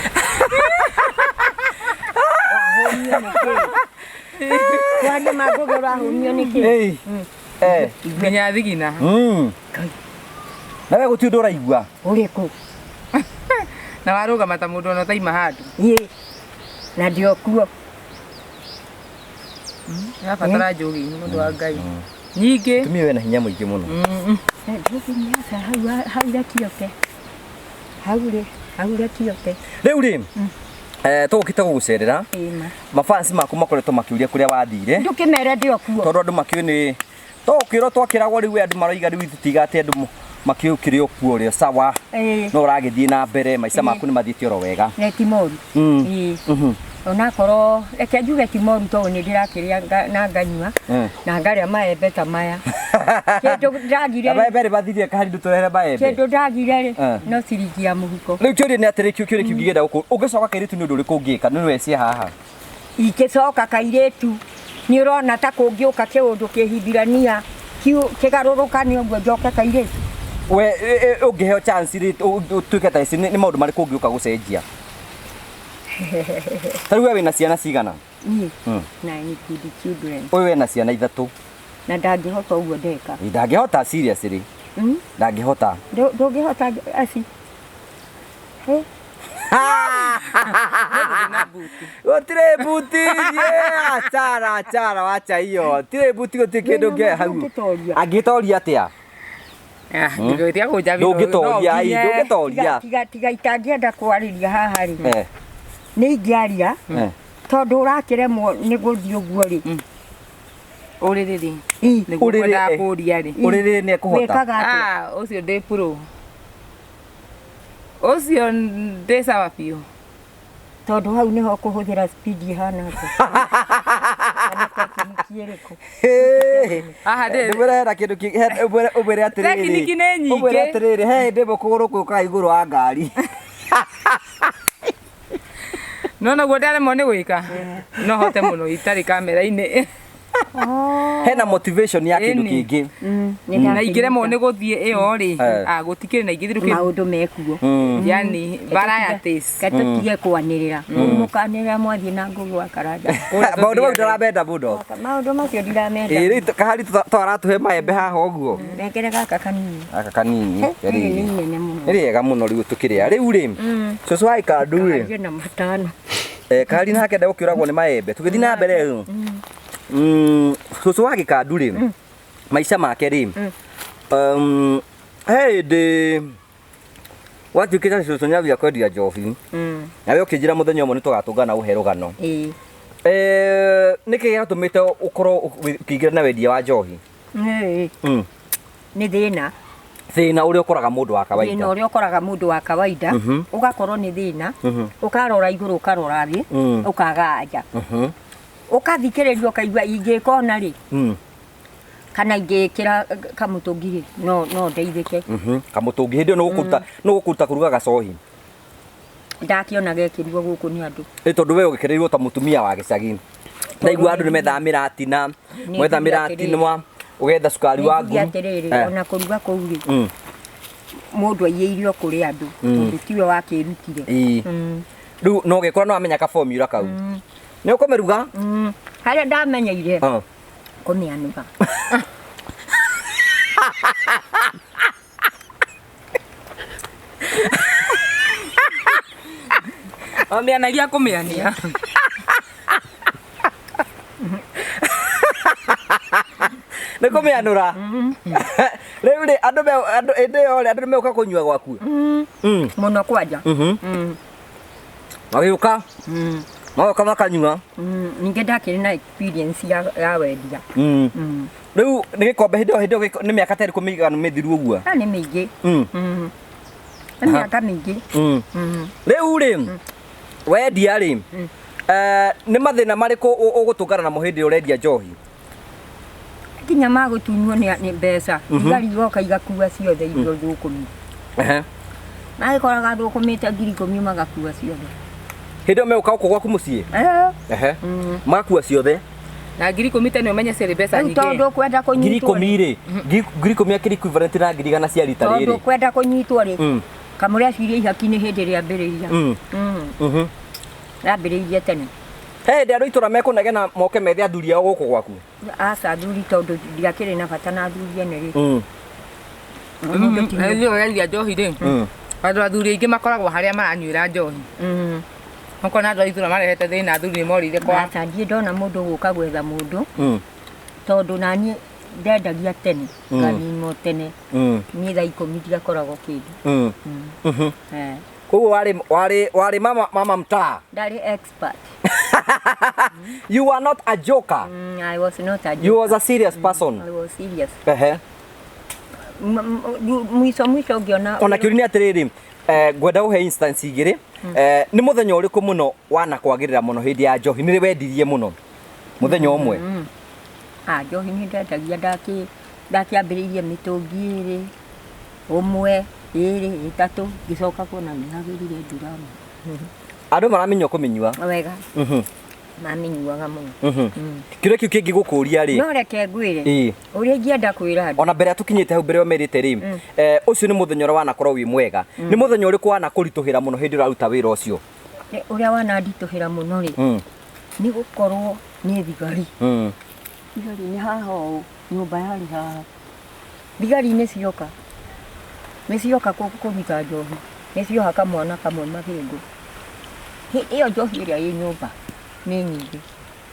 Wahũmio nĩ kĩ? Twarie mangũgĩ ũrahũmio nĩ kĩ? Nginya thigina. Na we gũtirĩ ũndũ ũraigua. Ũrĩkũ? Na warũgama ta mũndũ ona ũtaima handũ. Ĩ. Na ndio kuo. Nĩrabatara jogging nĩ ũndũ wa Ngai. Nyingĩ. Tumia wena hinya mũingĩ mũno. Jogging aca hau hau rekioke. Hau rĩ, hau rekioke. Rĩu rĩ, tũgũkĩte gũgũcerera. Ĩma. Mafansi maku makoretwo makĩũria kũrĩa wathire. Ndũkĩmere ndĩ o kuo. Tondũ andũ makĩũĩ nĩ tũgũkĩrwo twakĩragwo rĩu andũ maroiga rĩu tũtiga atĩ andũ makĩũĩ ũkĩrĩ o kuo ũrĩa sawa. No ũragĩthiĩ na mbere maica maku nĩ mathiĩte oro wega. Nĩ ti moru. Ĩĩ. Onakorwo reke njuge ti moru tondũ nĩ ndĩrakĩrĩa na nganyua na ngarĩa maembe ta maya. Kĩndũ ndagire. Maembe rĩ mathirire kahinda tũrehere maembe. Kĩndũ ndagire rĩ no ciringi ya mũhuko. Rĩu kĩũria nĩ atĩrĩ kĩũria kĩu ngĩenda gũkũ ũngĩcoka kairĩtu nĩ ũndũ ũrĩkũ ũngĩka nĩ wecie haha? Ingĩcoka kairĩtu nĩ ũrona ta kũngĩũka kĩũndũ kĩhibirania kĩgarũrũka nĩ ũguo njoke kairĩtu. We ũngĩheo chance rĩ ũtuĩke ta ici nĩ maũndũ marĩkũ ũngĩũka gũcenjia? Ta rĩu we wĩna ciana cigana? Niĩ 9 good children. Ũyũ wĩna ciana 3. Na ndangĩhota ũguo ndeka. Ndangĩhota seriously. Ndangĩhota. Ndũngĩhota aci. Gũtirĩ buti achara achara wacha hiyo. Gũtirĩ buti gũtirĩ kĩndũ ũngĩoya hau. Angĩtoria atĩa? Ndũngĩtoria, ndũngĩtoria. Tiga tiga itangĩenda kwarĩria haha rĩ. Nĩ ingĩaria tondũ ũrakĩremwo nĩ gũthiĩ ũguo rĩ. Ũrĩrĩ rĩ. Nĩguo ngwendaga kũũria rĩ. Ũrĩrĩ nĩ ekũhota. Ũcio ndĩ pro. Ũcio ndĩ sawa biũ. Tondũ hau nĩho ũkũhũthĩra speed ĩhana atĩa. Kana Haha ndĩ. Ndĩmwĩre hena kĩndũ ũmwĩre atĩrĩrĩ. Tekiniki nĩ nyingĩ. Ũmwĩre atĩrĩrĩ, he hĩndĩ ĩmwe kũgũrũ kũu ka igũrũ wa ngari. No naguo ndaremwo nĩ gwĩka no hote mũno itarĩ kamera-inĩ. Hena motivation ya kĩndũ Ĩni. kĩngĩ. Na ingĩremwo nĩ gũthiĩ ĩyo rĩ, Eh. ah, gũtikĩrĩ na ingĩthiĩ rũkĩ Maũndũ mekuo. Yani varieties. Ke tũtige kwanĩrĩra. Mũkanĩrĩra mwathiĩ na ngũgũ wa Karanja. Maũndũ mau ndũramenda mũno. Maũndũ macio ndiramenda. Ĩ rĩu kahari twaratũhe maembe haha ũguo. Nengere gaka kanini. Gaka kanini. Rĩrĩ nĩ inene mũno. Nĩ rĩega mũno rĩu tũkĩrĩa. Rĩu rĩ, cũcũ wa ikandu rĩ, Kaharia na matano. Kahari nake ndegũkĩũragwo nĩ maembe. Tũgĩthiĩ na mbere rĩu. Cũcũ wa gĩkandu rĩ, maica make rĩ, he hĩndĩ gwatuĩkĩte atĩ cũcũ nĩambia kwendia njohi. Nawe ũkĩnjĩra mũthenya ũmwe nĩtũgatũngana ũhe rũgano. Ĩĩ. Nĩkĩ gĩatũmĩte ũkorwo ũkĩingĩra na wendia wa njohi? Ĩĩ. Nĩ thĩna. Thĩna ũrĩa ũkoraga mũndũ wa Thĩna kawaida. ũrĩa ũkoraga mũndũ wa kawaida, ũgakorwo nĩ thĩna, ũkarora igũrũ ũkarora thĩ, ũkaga anja. Ũkathikĩrĩria ũkaigua ingĩka ona rĩ, kana ingĩkĩra kamũtũngi rĩ, no ndeithĩke. Kamũtũngi hĩndĩ ĩyo nĩũgũkũruta kũruga gacohi. Ndakĩona gekĩrirwo gũkũ nĩ andũ. Ĩ tondũ we ũgĩkĩrĩirwo ta mũtumia wa gĩcagi. Ndaigua andũ nĩmethaga mĩratina, mwetha mĩratinwa, ũgetha cukari wa Nĩ njuge nguru. atĩrĩrĩ, ona kũruga kũu rĩ, mũndũ aiyĩire o kũrĩ andũ, tondũ tiwe wakĩrutire. Rĩu no ũgĩkora nĩwamenya ka formula kau. Nĩ ũkũmĩruga? Harĩa ndamenyeire kũmĩanũra. Omĩanagia kũmĩania. Nĩ kũmĩanũra. Rĩu rĩ, andũ andũ hĩndĩ ĩyo rĩ, andũ nĩmegũka kũnyua gwaku. Mũno kwanja. Magĩũka. Magoka makanyua. Ningĩ ndakĩrĩ na experience ya wendia. Rĩu nĩ gĩkombe hĩndĩ ĩyo nĩ mĩaka ta ĩrĩkũ mĩiganu mĩthiru ũguo? Nĩ mĩingĩ. Nĩ mĩaka mĩingĩ. Rĩu rĩ, wendia rĩ, nĩ mathĩna marĩkũ ũgũtũngana namo hĩndĩ ĩrĩa ũrendia njohi? Nginya magũtunywo nĩ mbeca. Thigari igoka igakua ciothe irio thũkũmi. Magĩkoraga thũkũmĩte 10,000 magakua ciothe. Hĩndĩ ĩyo megũka gũkũ gwaku mũciĩ? Magakua ciothe. Na 10,000 tene ũmenye ciarĩ mbeca Rĩu nyingĩ. tondũ kwenda kũnyitwo 10,000 rĩ, 10,000 akĩrĩ equivalent na 100,000 cia rita Tondũ rĩrĩ. kwenda kũnyitwo rĩ, kamũrĩa cirie ihaki nĩ hĩndĩ rĩambĩrĩria. Rĩambĩrĩirie tene. He hĩndĩ andũ itũra mekũnegena moke methe athuri ao gũkũ gwaku? Aca athuri tondũ ndiakĩrĩ na bata na athuri ene rĩ. Rĩu ũrendia njohi rĩ, andũ athuri aingĩ makoragwo harĩa maranyuĩra njohi. Ũkona andũ a itũra marehete thĩna athuri nĩ morĩire kwa. Aca ndiĩ ndona mũndũ gũka gwetha mũndũ. Tondũ naniĩ ndendagia tene, nganinwo tene. Niĩ thaa 10 ndiakoragwo kĩndũ. Koguo warĩ mama mtaa. Ndarĩ expert. You were not a joker. I was not a joker. You was a serious person. I was serious. Mwico mwico ngĩona. Ona kĩũria nĩ atĩrĩrĩ, ngwenda gũhe instance igĩrĩ. Nĩ mũthenya ũrĩkũ mũno wanakwagĩrĩra mũno hĩndĩ ya njohi? Nĩ rĩ wendirie mũno? Mũthenya ũmwe. Njohi nĩ ndendagia, ndakĩambĩrĩirie mĩtũngi ĩrĩ, ũmwe, ĩrĩ, ĩtatũ, ngĩcoka kuona nĩ hagĩrire ndurama. Andũ maramenya kũmĩnyua. Wega. Mamĩnyuaga mũno. Kĩũria kĩu kĩngĩ gũkũria rĩ. No reke ngwĩre. Ũrĩa ingĩenda kwĩra andũ. Ona mbere ya tũkinyĩte hau mbere ũmerĩte rĩ, ũcio nĩ mũthenya ũrĩa wanakorwo wĩ mwega. Nĩ mũthenya ũrĩkũ wanakũritũhĩra mũno hĩndĩ ũraruta wĩra ũcio? Ũrĩa wananditũhĩra mũno rĩ, nĩ gũkorwo nĩ thigari. Thigari nĩ haha ũũ, nyũmba yarĩ haha. Thigari nĩ cioka. Nĩ cioka kũruta njohi. Nĩ cioha kamwana kamwe mabĩngũ. Ĩyo njohi ĩrĩa ĩ nyũmba nĩ nyingĩ.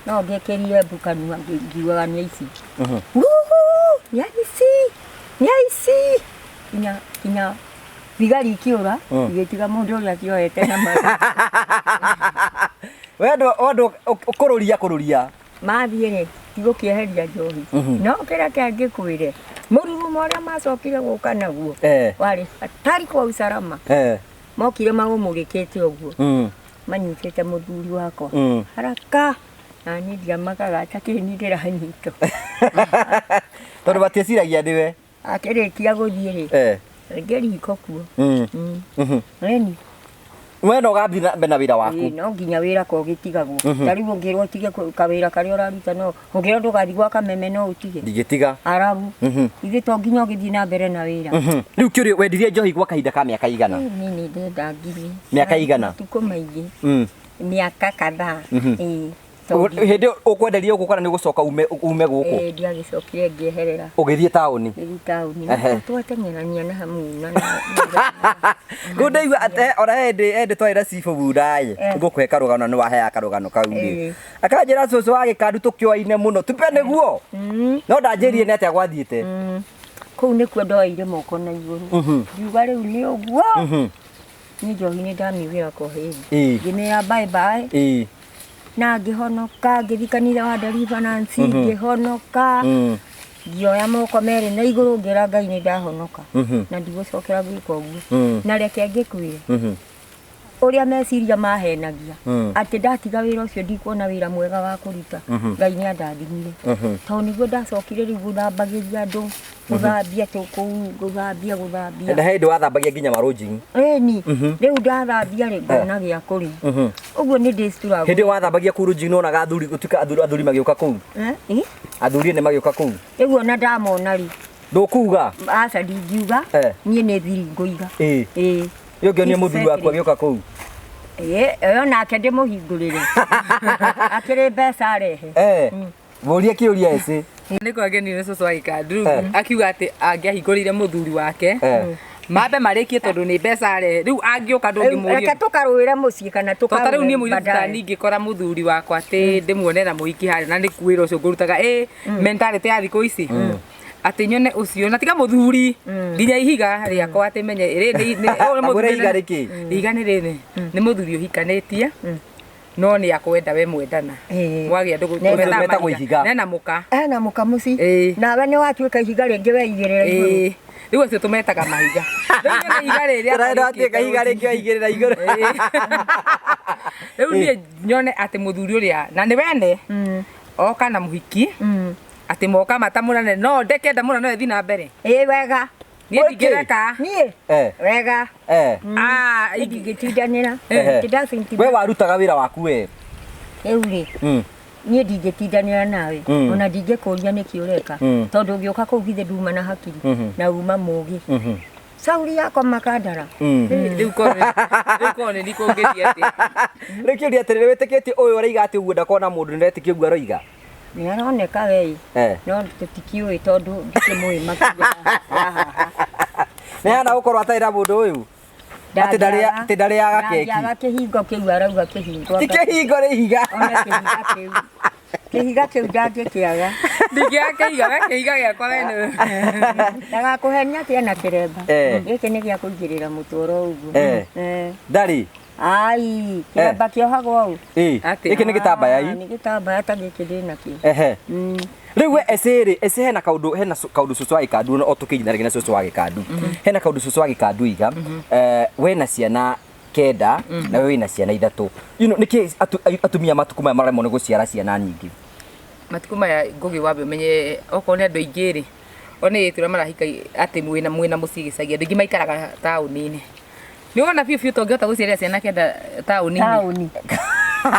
No ngĩkĩrire mbu kanua ngiugaga nĩ aici. Nĩ aici! Nĩ aici! Nginya thigari ikĩũra, igĩtiga mũndũ ũrĩa akĩohete na mabĩngũ. We andũ kũrũria. Mathiĩ rĩ, tigũkĩeheria njohi. No kĩrĩa kĩangĩkwĩre, mũrurumo ũrĩa macokire gũka naguo, warĩ hatari kwa usalama. Mokire magũmũrĩkĩte ũguo. Manyitĩte mũthuri wakwa. Haraka. Na niĩ ndiamakaga ta kĩĩ niĩ ndĩranyitwo. Tondũ matieciragia nĩwe. Akĩrĩkia gũthiĩ rĩ, ngĩriko kuo. Ĩni. We no gathiĩ na mbere na wĩra waku. Ĩĩ, no nginya wĩra ko gĩtigagwo. Ta rĩu ũngĩrwo ũtige kawĩra karĩa ũraruta no ũngĩrwo ndũgathiĩ gwa kameme no ũtige. Ndingĩtiga. Arabu. Ithuĩ to nginya ũgĩthiĩ na mbere na wĩra. Rĩu kĩũria wendirie njohi gwa kahinda ka mĩaka igana? Niĩ nĩ ndendangirie. Mĩaka igana? Matukũ maingĩ. Mĩaka kadhaa. Ĩĩ. Tondũ Hĩndĩ ĩyo ũkwenderia gũkũ kana nĩ ũgũcoka ume ume gũkũ? Ĩĩ, ndiagĩcokire ngĩeherera. Ũgĩthiĩ taũni? Ngĩthiĩ taũni. Twateng'erania na hamuna na Kũu ndaigua atĩ ona hĩndĩ hĩndĩ twarĩ na cibũ Bunda-ĩ, ngũkũhe karũgano nĩ waheaga karũgano kau rĩ. Akanjĩra cũcũ wa gĩkandu tũkĩoaine mũno, tupe nĩguo. No ndanjĩrire nĩ atĩa gwathiĩte. Kũu nĩkuo ndoeire moko na igũrũ. Ngiuga rĩu nĩ ũguo. Niĩ njohi nĩ ndamiugĩra kwa heri. Ngĩmĩra bye bye. Na ngĩhonoka ngĩthiĩ kanitha wa Deliverance ngĩhonoka. Ngĩoya moko merĩ na igũrũ ngĩra Ngai nĩ ndahonoka. Na ndigũcokera gwĩka ũguo. Na reke ngĩkwĩre. Ũrĩa meciria mahenagia atĩ ndatiga wĩra ũcio ndikuona wĩra mwega wa kũruta. Ngai nĩ andathimire. Tondũ nĩguo ndacokire rĩu gũthambagĩria andũ, gũthambia tũkũu, gũthambia, gũthambia. Na hĩndĩ wathambagia nginya marũnjing. Ĩni, rĩu ndathambia rĩ ngona gĩa kũrĩa. Ũguo nĩ ndĩ struggle. Hĩndĩ wathambagia kũu rũnjing nĩwonaga athuri gũtuĩka athuri magĩũka kũu? Athuri nĩ magĩũka kũu? Rĩu ona ndamona rĩ. Ndũkuga? Aca ndingiuga. Niĩ nĩ thiri ngũiga. Ĩĩ. Rĩu ũngĩonia mũthuri waku agĩũka kũu? Ĩĩ, ĩyo nake ndĩmũhingũrĩre. Akĩrĩ mbeca arehe. Mũrie kĩũria eci. Nĩ kwageni nĩ cũcũ wa gĩkandu akiuga atĩ angĩahingũrĩire mũthuri wake mambe marĩkie tondũ nĩ mbeca arehe. Rĩu angĩũka ndũngĩmũria. Reke tũkarũĩre mũciĩ kana Tondũ ta rĩu niĩ tũkarũĩre mũirĩtu ta baadaye. niĩ ingĩkora mũthuri wakwa atĩ ndĩmuone na mũhiki harĩa na nĩ wĩra ũcio ngũrutaga mentality ya thikũ ici. Atĩ nyone ũcio na tiga mũthuri nginya ihiga rĩakwa atĩ menye rĩ nĩ ũyũ nĩ Agũre mũthuri ihiga rĩkĩ? Ihiga nĩ rĩrĩ. Nĩ mũthuri ũhikanĩtie. No nĩ akwenda we mwendana. Mwagĩa ndũgũ Metagwo ihiga. Nena mũka. Ena mũka mũciĩ. Nawe nĩ watuĩka ihiga rĩngĩ weigĩrĩra igũrũ. Rĩu acio tũmetaga mahiga. Rĩu nyone ihiga rĩrĩa Tũrenda watuĩka ihiga rĩngĩ weigĩrĩra igũrũ. Rĩu niĩ nyone atĩ mũthuri ũrĩa na nĩ wene oka na mũhiki atĩ moka matamũrane no ndekenda mũno no ĩthiĩ na mbere. Ĩĩ wega. Niĩ ndingĩreka. Niĩ? Wega. Ndingĩtindanĩra. We warutaga wĩra waku we? Rĩu rĩ, niĩ ndingĩtindanĩra nawe ona ndingĩkũria nĩkĩ ũreka tondũ ũngĩũka kũu githĩ nduma na hakiri na uma mũgĩ. Sauri yako makandara. Rĩu korwo nĩ ndikũngĩthiĩ atĩa. Rĩu kĩũria atĩrĩrĩ, wĩtĩkĩtie ũyũ ũraiga atĩ ũguo ndakona mũndũ, nĩũretĩkia ũguo aroiga? Nĩ aroneka we. No tũtikĩũĩ tondũ ndikĩmũĩ makĩria ya haha. Nĩ hana gũkorwo atarĩ na mũndũ ũyũ? Atĩ ndarĩaga keki. Ndangĩaga kĩhingo kĩu arauga kĩhingo. Ti kĩhingo nĩ ihiga. Ona kĩhiga kĩu. Kĩhiga kĩu ndangĩkĩaga. Ndingĩaga kĩhiga, we kĩhiga gĩakwa we nĩ. Ndagakũhenia atĩ ena kĩremba. Gĩkĩ nĩ gĩa kũigĩrĩra mũtwe oro ũguo. Ndarĩ. Ai, kĩremba kĩohagwo ũũ. Gĩkĩ nĩ gĩtambaya i. Nĩ gĩtambaya ta gĩkĩ ndĩ nakĩo. Rĩu we ece rĩ, ece hena kaũndũ, hena kaũndũ cũcũ wa gĩkandu, o tũkĩnyita rĩngĩ na cũcũ wa gĩkandu. Hena kaũndũ cũcũ wa gĩkandu iga, we na ciana kenda, na we wĩna ciana ithatũ. You know, nĩkĩ atumia matukũ maya maremwo nĩ gũciara ciana nyingĩ? Matukũ maya Ngũgĩ wambe ũmenye okorwo nĩ andũ aingĩ rĩ, o nĩ tũrĩa marahika atĩ mwĩna mũciĩ gĩcagi, andũ aingĩ maikaraga taũni-inĩ. Nĩ wona biũ biũ tũngĩhota gũciarĩra ciana kenda taũni-inĩ. Taũni.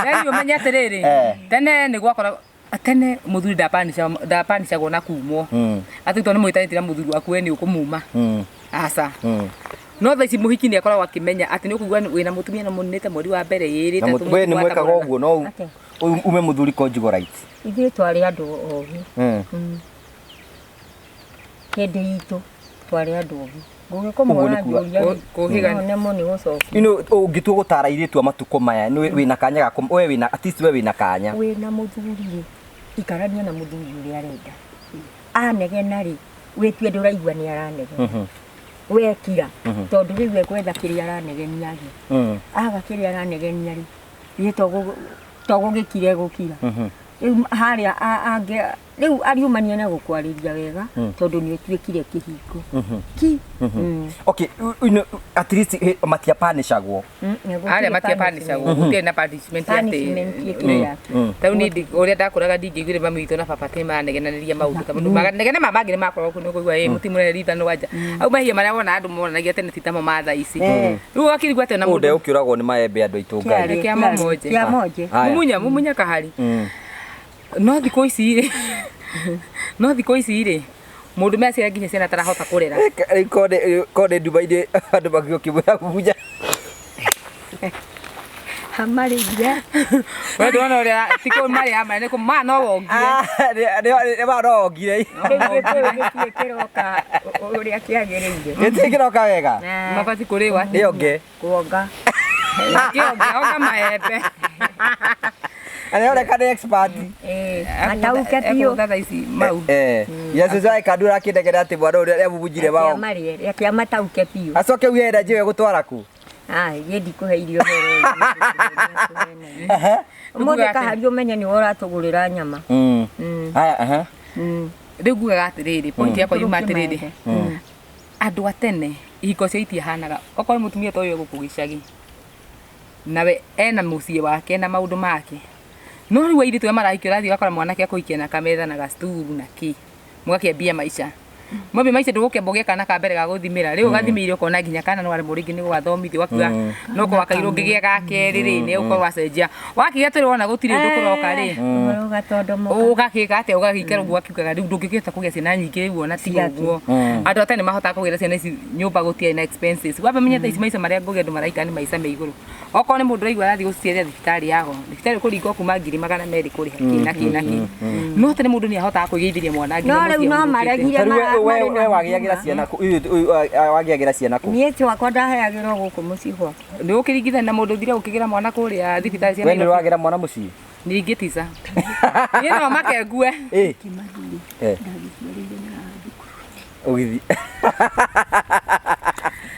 Yaani ũmenye atĩrĩrĩ, tene nĩ gwakora tene mũthuri ndapanicagwo na kumwo. Atĩ tondũ nĩ mwĩtanĩtie na mũthuri waku we nĩ ũkũmuma. Aca. No thaa ici mũhiki nĩ akoragwo akĩmenya atĩ nĩ ũkũigua wĩna mũtumia na mũninĩte mweri wa mbere ĩrĩ, Na ĩtatũ, we nĩ mũgwanja, mwekaga mũnana. ũguo, no ume mũthuri conjugal right. Ithuĩ twarĩ andũ ogĩ. Hĩndĩ itũ twarĩ andũ ogĩ. Ngũgĩkũmũra Ũguo nĩ kuga. njũria. Kũhĩga. No nemwo nĩ gũcokia. You know, ũngĩtua gũtara airĩtu a matukũ maya, nĩ wĩna kanya ga kũm-, we wĩna, at least we wĩna kanya. Wĩna mũthuri rĩ, ikarania na mũthuri ũrĩa arenda. Anegena rĩ, wĩtue ndũraigua nĩ aranegena. Wekira, tondũ rĩu ekwetha kĩrĩa aranegenia rĩ. Aga kĩrĩa aranegenia rĩ, ithuĩ to gũgĩkira egũkira. Rĩu harĩa angĩ rĩu ariumania na gũkwarĩria wega tondũ nĩ ũtuĩkire kĩhingo ki. Okay, you know, at least matiapanishagwo. Arĩa matiapanishagwo, gũtirĩ na punishment atĩ Punishment ĩkĩrĩ yake. Tarĩu niĩ ũrĩa ndakũraga ndingĩiguire mami witũ na baba atĩ manegenanĩria maũndũ ta manegene ma mangĩ nĩ makoragwo kuo nĩ ũkũigua ĩ mũtimũrere rithanwa nja au mahia marĩa wona andũ monanagia tene ti tamo ma thaa ici. Rĩu ũgakĩrigwo atĩ ona Ũũ mũndũ ndegũkĩũragwo nĩ maembe andũ aitũ Ngai. Kĩa mamonje. Kĩa monje. Haya. Mumunya mumunya kahari. No thikũ ici rĩ, no thikũ ici rĩ, mũndũ meciria nginya ciana atarahota kũrera. Rĩu kone nduma-inĩ andũ magĩũkĩmwĩra mumunya. Hamarĩire. We ndũrona ũrĩa ti kũ marĩa ama nĩ kũ ma no wongire. Nĩ ma no wongire. Rĩu gĩkũyũ gĩtirĩ kĩroka ũrĩa kĩagĩrĩire. Gĩtirĩ kĩroka wega. Mabati kũrĩwa. Nĩ onge. Kuonga. Kĩonge onga maembe. Arĩoneka nĩ expert. Matauke biũ. Ekũgũtha thaa ici mau. Ya cũcũ wa Gĩkandu ũrakĩnegena atĩ mwana ũrĩa nĩamumunyire mao. Marĩe, reke amatauke biũ. Acoke uge enda njĩwe gũtwara kũ? Ah, niĩ ndikũhe irio ũhoro ũyũ. Ũmũthĩ kahari ũmenye nĩwe ũratũgũrĩra nyama. Haya, aha. Rĩu ngugaga atĩrĩrĩ, point yakwa yuma atĩrĩrĩ, andũ a tene ihiko cio itiahanaga. Okorwo nĩ mũtumia ta ũyũ egũkũ gĩcagi nawe ena mũciĩ wake na maũndũ make, no rĩu airĩtu arĩa marahikio ũrathiĩ ũgakora mwanake akũhikia na kametha na gasturu na kĩ, mũgakĩambia maica, mwambia maica ndũgũkĩamba ũgĩe kana ka mbere ga gũthimĩra. Rĩu ũgathimĩire ũkona nginya kana no aremwo rĩngĩ nĩ gũgathomithio, ũgakiuga no korwo wakairwo ngĩgĩa ga kerĩ rĩ, nĩ ũkorwo wacenjia wakĩgĩa tũrĩ wona gũtirĩ ũndũ kũroka rĩ, Ũhoro ũgatondomoka. Ũgakĩka atĩa? Ũgagĩikara ũguo ũgakiugaga rĩu ndũngĩkĩhota kũgĩa ciana nyingĩ rĩu ona tiga ũguo. Andũ a tene mahotaga kũgĩra ciana ici nyũmba, gũtiarĩ na expenses. Wamba menya thaa ici maica marĩa ngũgĩa andũ maraikara nĩ maica me igũrũ. Okorwo nĩ mũndũ ũraigua arathiĩ gũciarĩra thibitarĩ yago, thibitarĩ ũkũringwo kuma 200,000 kũrĩha kĩ na kĩ na kĩ, no tene mũndũ nĩ ahotaga kwĩgĩithĩria mwana nginya No rĩu mũciĩ no ahurũkĩte. maregire. Tarĩu we Marĩ na we wagĩagĩra huduma. ciana kũ? Wagĩagĩra ciana kũ? Niĩ twakwa ndaheagĩrwo gũkũ mũciĩ gwakwa. Nĩ ũkĩringithania na mũndũ ũthire gũkĩgĩra mwana kũrĩa thibitarĩ cia We nĩ Nairobi. wagĩra mwana mũciĩ? Ningĩ tica niĩ no make ngue. Ũgĩthiĩ.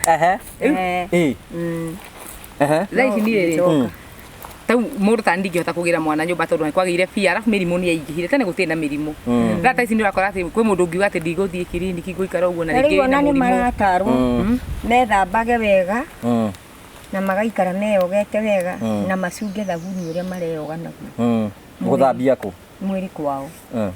Ehe. Ehe. Thaa ici niĩ rĩ, tau mũndũ ta ndingĩhota kũgĩra mwana nyũmba tondũ nĩ kwagĩire bia, arabu mĩrimũ nĩ yaingĩhire. Tene gũtirĩ na mĩrimũ. Thaa ta ici nĩ ũrakora atĩ kwĩ mũndũ ũngiuga atĩ ndigũthiĩ kiriniki, ngũikara ũguo na Na rĩngĩ rĩu wĩna ona nĩ mũrimũ. maratarwo methambage wega na magaikara meyogete wega na macunge thabuni ũrĩa mareyoga naguo. Gũthambia kũ? Mwĩrĩ kwao.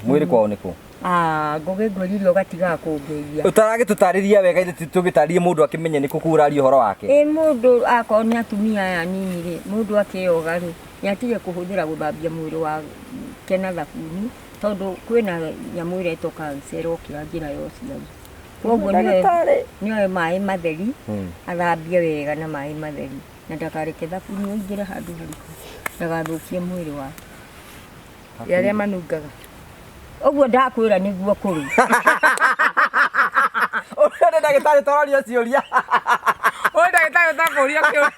Mwĩrĩ kwao nĩ kũ? Ah, ngũgĩ ngwĩrire ũgatigaga kũngeithia. Ũtaragĩtũtarĩria wega ithuĩ tũgĩtarĩrie mũndũ akĩmenye nĩ kũ kũu ũraria ũhoro wake. Ĩ mũndũ akorwo nĩ atumia aya nini rĩ, mũndũ akĩyoga rĩ, nĩ atige kũhũthĩra gũthambia mwĩrĩ wake na thabuni tondũ kwĩna nyamũ ĩretwo cancer ĩrokĩra njĩra ya ũciari. Koguo nĩoe maĩ matheri, athambie wega na maĩ matheri na ndakareke thabuni ũingĩre handũ hariku ndagathũkie mwĩrĩ wake. Ya arĩa manungaga. Ũguo ndakwĩra nĩguo kũrĩ. Ũrĩa nĩ ndagĩtarĩ tũrorio ciũria. Ũyũ ndagĩtarĩ ũtakũria kĩũria.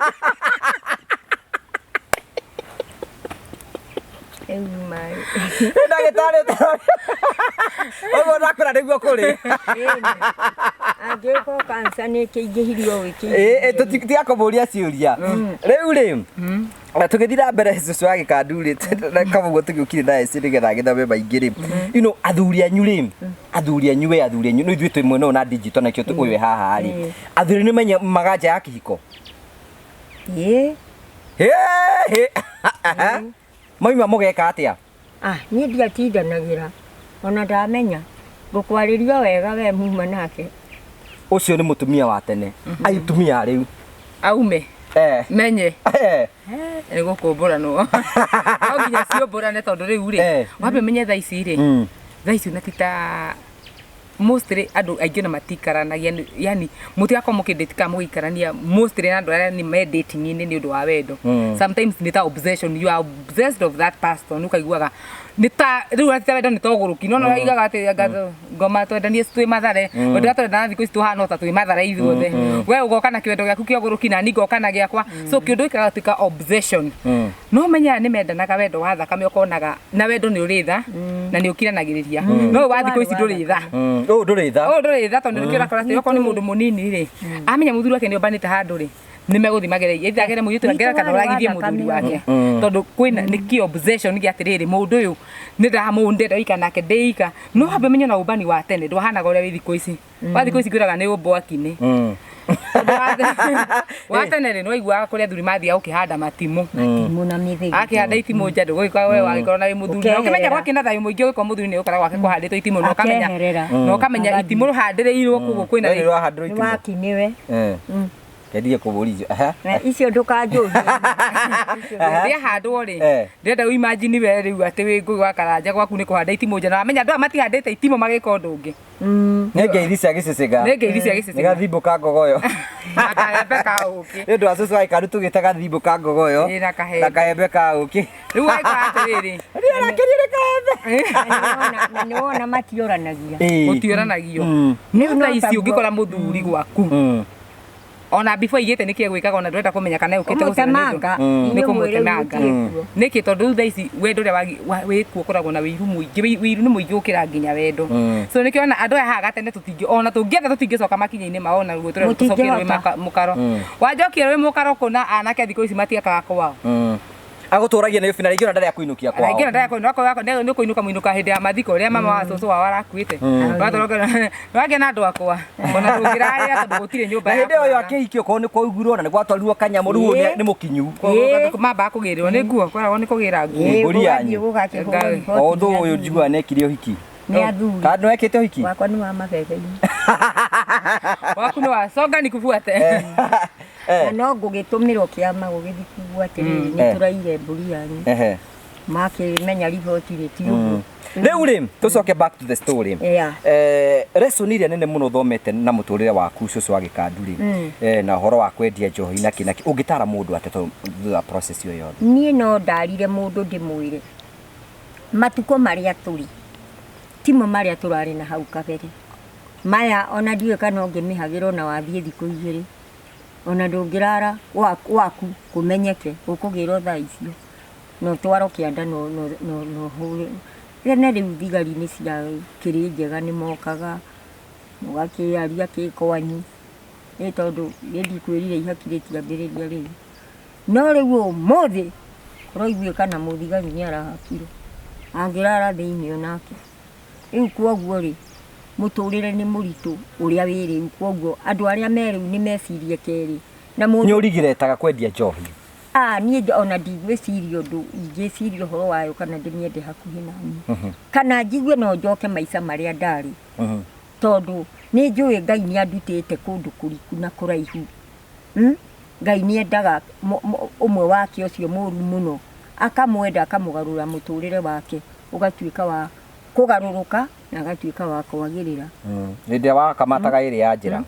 Rĩu maĩ. Nĩ ndagĩtarĩ ũtarorio. Ũguo ndakwĩra nĩguo kũrĩ. Angĩkorwo cancer nĩ kĩingĩhirie ũũ Ĩ ĩkĩingĩhire. Tiga kũmũria ciũria. Rĩu rĩ, na tũgĩthiĩ na mbere, cũcũ wa Gĩkandu rĩ, kama ũguo tũgĩũkire na eci nĩgetha agĩthome maingĩ rĩ, athuri anyu rĩ, athuri anyu, we athuri anyu no ithuĩ twĩ mwena ũyũ na digital nakĩo ũyũ wĩ haha rĩ, athuri nĩ menya maganja ya kĩhiko? Ĩ. Hĩ, hĩ. Mauma mũgeka atĩa? Ah, niĩ ndiatindanagĩra ona ndamenya ngũkwarĩria wega we muma nake. Ũcio nĩ mũtumia wa tene, atumia a rĩu? Aume. Menye. Nĩ gũkũmbũranwo, no nginya ciũmbũrane tondũ rĩu rĩ, wambe menye thaa ici rĩ, thaa ici ona ti ta mostly andũ aingĩ ona matikaranagia, yani mũtigakorwo mũkĩndĩti kana mũgĩikarania mostly na andũ arĩa nĩ me dating-inĩ nĩ ũndũ wa wendo. Sometimes nĩ ta obsession, you are obsessed of that person, ũkaiguaga nĩ ta rĩu ti ta wendo, nĩ ta ũgũrũki, no ũraigaga atĩ anga ngoma twendanie twĩ mathare, wendo ũrĩa twendana thikũ ici tũhana o ta twĩ mathare ithuothe. We ũgoka na kĩwendo gĩaku kĩa ũgũrũki na niĩ ngoka na gĩakwa, so kĩũndũ gĩkagatuĩka obsession. No menya aya nĩ mendanaga wendo wa thakame, ũkonaga na wendo nĩ ũrĩ tha na nĩ ũkiranagĩrĩria, no ũyũ wa thikũ ici ndũrĩ tha. Ũyũ ndũrĩ tha. Ũyũ ndũrĩ tha tondũ nĩkĩo ũrakora atĩ okorwo nĩ mũndũ mũnini rĩ, amenya mũthuri wake nĩ ombanĩte handũ rĩ, Nĩ megũthiĩ magereire either agere mũirĩtu Witũ angere kana warĩ wa ũragithie thakame mũthuri wake. Mm. Tondũ kwĩna nĩkĩ obsession gĩa atĩrĩrĩ, mũndũ ũyũ nĩ ndamũndenda wika nake ndĩika. No hambe menye na ũmbani wa tene ndwahanaga ũrĩa wĩ thikũ ici. Wa thikũ ici ngwĩraga nĩ ũmbwaki-inĩ. Tondũ wa tene rĩ, nĩwaiguaga kũrĩa athuri mathiaga gũkĩhanda matimũ. Itimũ na mĩthĩgi. Akĩhanda itimũ nja ndũgũgĩkorwo we wagĩkorwo na wĩ mũthuri. Na ũkĩmenya Ũkeherera. gwakĩ na thayũ mũingĩ ũgĩkorwo mũthuri nĩ ũgũkora gwake kũhandĩtwo itimũ na ũkamenya Akeherera. na ũkamenya itimũ rũhandĩrĩirwo koguo kwĩna Rĩrĩ rwahandĩrwo Nĩ itimũ. wakiniwe. Eh. Kendie kũbũria. Aha. Na icio ndũkanjũrie. Rĩahandwo rĩ, Eh. ndĩrenda ũ imagine we rĩu atĩ wĩ Ngũgĩ wa Karanja gwaku nĩ kũhanda itimũ nja na wamenya andũ aya matihandĩte itimũ magĩka ũndũ ũngĩ. Nĩ ngeithi cia gĩcĩcĩga. Nĩ ngeithi cia Nĩ gĩcĩcĩga. gathimbo ka ngogoyo. Na kahembe ka ũkĩ. Nĩ ũndũ wa cũcũ wa gĩkandu tũgĩte gathimbo ka ngogoyo. Ĩ, na kahembe. Na kahembe ka ũkĩ. Rĩu wagĩkora atĩrĩrĩ. Nĩ arakĩrio nĩ kahembe. Na nĩ wona matioranagia. Ĩ. Gũtiũranagio. Rĩu Nĩ no thaa ici taguo. ũngĩkora mũthuri gwaku. Ona before igĩte nĩkĩ egwĩkaga ona ndũrenda kũmenya kana ũkĩte Kũmũtemanga. nĩ Inyuĩ mwĩrĩ kũmũtemanga. gũtirĩ kuo. Nĩkĩ? Tondũ rĩu thaa ici wendo ũrĩa wĩkuo ũkoragwo na wĩiru mũingĩ. Wĩiru nĩ mũingĩ gũkĩra nginya wendo. So nĩkĩo ona andũ aya haha gatene tũtingĩ ona tũngĩenda tũtingĩcoka makinya-inĩ mao ona ruo tũrĩa tũcokie rwĩ Mũtingĩhota. mũkaro. Wanjokia rwĩ mũkaro kũna anake thikũ ici matiakaga kwao. Agũtũragia nĩ bina rĩngĩ ona ndarĩ akũinũkia kwao. Rĩngĩ ona ndarĩ akũinũka nĩ kũinũka mũinũka hĩndĩ ya mathiko rĩrĩa mama wa cũcũ wao arakuĩte. Wagĩa na andũ akwa ona ndũngĩrarĩra tondũ gũtirĩ nyũmba Na ya hĩndĩ ĩyo kũrara. akĩhikio korwo nĩ kwaugirwo na nĩ gwatwarirwo kanyamũ rĩu nĩ mũkinyu. Mambaga kũgĩrĩrwo nĩ nguo, kweragwo nĩ kũgĩra nguo. Ĩ, Mbũri gũgathiĩ yanyu. gũgakĩhũrwo Ngai. riboti O ũndũ nĩ ũyũ athuri. njiguaga nĩekire ũhiki. Nĩ athuri. Kana nĩwekĩte ũhiki? Wakwa nĩ wa mabebe-inĩ. Waku nĩ wa songa nikufuate. Na no ngũgĩtũmĩrwo kĩama gũgĩthiĩ kuugwo atĩrĩrĩ, nĩ tũraire mbũri yanyu. Makĩmenya riboti rĩ ti ũguo. Rĩu rĩ, tũcoke back to the story. Yeah. Lesson ĩrĩa nene mũno ũthomete na mũtũrĩre waku cũcũ wa gĩkandu rĩ, na ũhoro wa kwendia njohi na kĩ na kĩ, ũngĩtara mũndũ atĩa tondũ thutha wa process ĩyo yothe? Niĩ no ndarire mũndũ ndĩmwĩre matukũ marĩa tũrĩ timo marĩa tũrarĩ na hau kabere maya, ona ndiũĩ kana ũngĩmĩhagĩra ona wathiĩ thikũ igĩrĩ ona ndũngĩrara waku kũmenyeke ũkũgĩrwo thaa icio na ũtwarwo kĩanda na ũhũre. Tene rĩu thigari nĩ cia kĩrĩ njega, nĩ mokaga mũgakĩaria kĩ kwanyu, ĩ tondũ niĩ ndikwĩrire ihaki rĩtiambĩrĩria rĩu. No rĩu ũmũthĩ kũroiguĩka kana mũthigari nĩ arahakirwo angĩrara thĩinĩ onake. Rĩu kwoguo rĩ, mũtũrĩre nĩ mũritũ ũrĩa wĩ rĩu, kwoguo andũ arĩa me rĩu nĩ mecirie kerĩ. Na mũndũ Nĩ ũrigiretaga kwendia njohi? Niĩ ona ndigwĩciria ũndũ, ingĩciria ũhoro wayo kana ndĩmĩende hakuhĩ na niĩ. Kana njigue no njoke maica marĩa ndarĩ. Tondũ nĩ njũĩ Ngai nĩ andutĩte kũndũ kũriku na kũraihu. Ngai nĩ endaga ũmwe wake ũcio mũru mũno, akamwenda akamũgarũra mũtũrĩre wake, ũgatuĩka wa kũgarũrũka na agatuĩka wa kwagĩrĩra. Hĩndĩ ĩrĩa wakamataga ĩrĩ ya njĩra.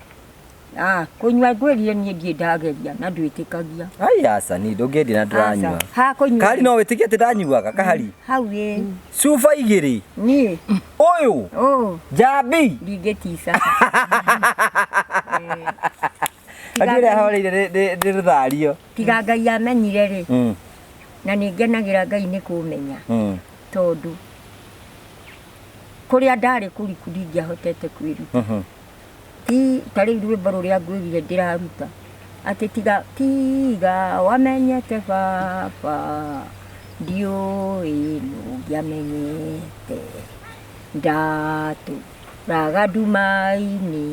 Kũnyua ngwĩrire niĩ ndirĩ ndageria na ndwĩtĩkagia. Ai aca, niĩ ndũngĩendia na ndũranyua. Aca, ha kũnyua. Kahari no wĩtĩkie atĩ ndanyuaga, kahari? Hau ĩ. Cuba igĩrĩ. Niĩ. Ũyũ? Ũ. Njambi. Ndingĩtica. Andũ arĩa horeire nĩ rũthario. Tiga Ngai amenyire rĩ. Na nĩ ngenagĩra Ngai nĩ kũmenya. Tondũ kũrĩa ndarĩ kũriku ndingĩahotete kwĩruta. Ti ta rĩu rwĩmbo rũrĩa ngwĩrire ndĩraruta atĩ tiga wamenyete baba ndiũĩ nũngĩamenyete ndatũraga nduma-inĩ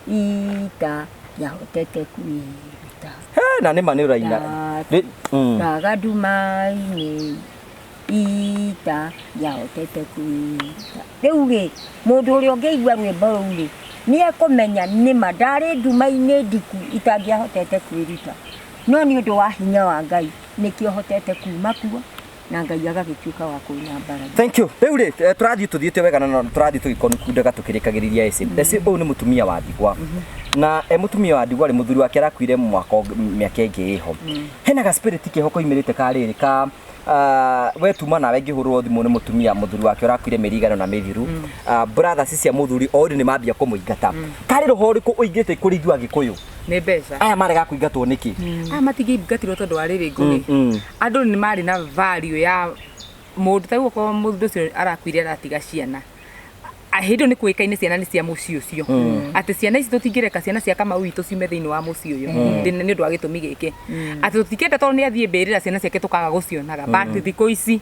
ita ndiahotete kwĩruta. Na nĩ ma nĩ ũraina. Ndatũraga nduma-inĩ ita ndiahotete kwĩruta. Rĩu rĩ, mũndũ ũrĩa ũngĩigua rwĩmbo rũu rĩ, nĩ ekũmenya nĩ ma ndarĩ nduma-inĩ ndiku itangĩahotete kwĩruta. No nĩ ũndũ wa hinya wa Ngai nĩkĩo hotete kuma kuo na Ngai agagĩtuĩka wa kũnyambararia. Thank you. Rĩu rĩ, tũrathiĩ tũthiĩte wega na tũrathiĩ tũgĩkonukundaga tũkĩrĩkagĩrĩria eci. Eci ũyũ nĩ mũtumia wa ndigwa. Na mũtumia wa ndigwa rĩ, mũthuri wake arakuire mwaka mĩaka ĩngĩ ĩho. Hena ga spirit keho koimĩrĩte ka rĩrĩ ka we tuma nawe ngĩhũrwo thimũ nĩ mũtumia mũthuri wake ũrakuire mĩeri igana na mĩthiru. Brothers cia mũthuri o nĩ mambia kũmũingata. Karĩ roho ũrĩkũ ũingĩte kũrĩ ithuĩ Agĩkũyũ? Nĩ mbeca. Aya marega kũingatwo nĩkĩ? Aya matingĩingatirwo tondũ wa rĩrĩ Ngũgĩ. Andũ nĩ marĩ na value ya mũndũ ta rĩu okorwo mũndũ ũcio arakuire aratiga ciana. Hĩndĩ ĩyo nĩ kũĩkaine ciana nĩ cia mũciĩ ũcio, atĩ ciana ici tũtingĩreka ciana cia Kamau witũ ciume thĩinĩ wa mũciĩ ũyũ. Nĩ ũndũ wa gĩtũmi gĩkĩ atĩ tũtingĩenda tondũ nĩ athiĩ mbĩrĩra ciana ciake tũkaga gũcionaga. But thikũ ici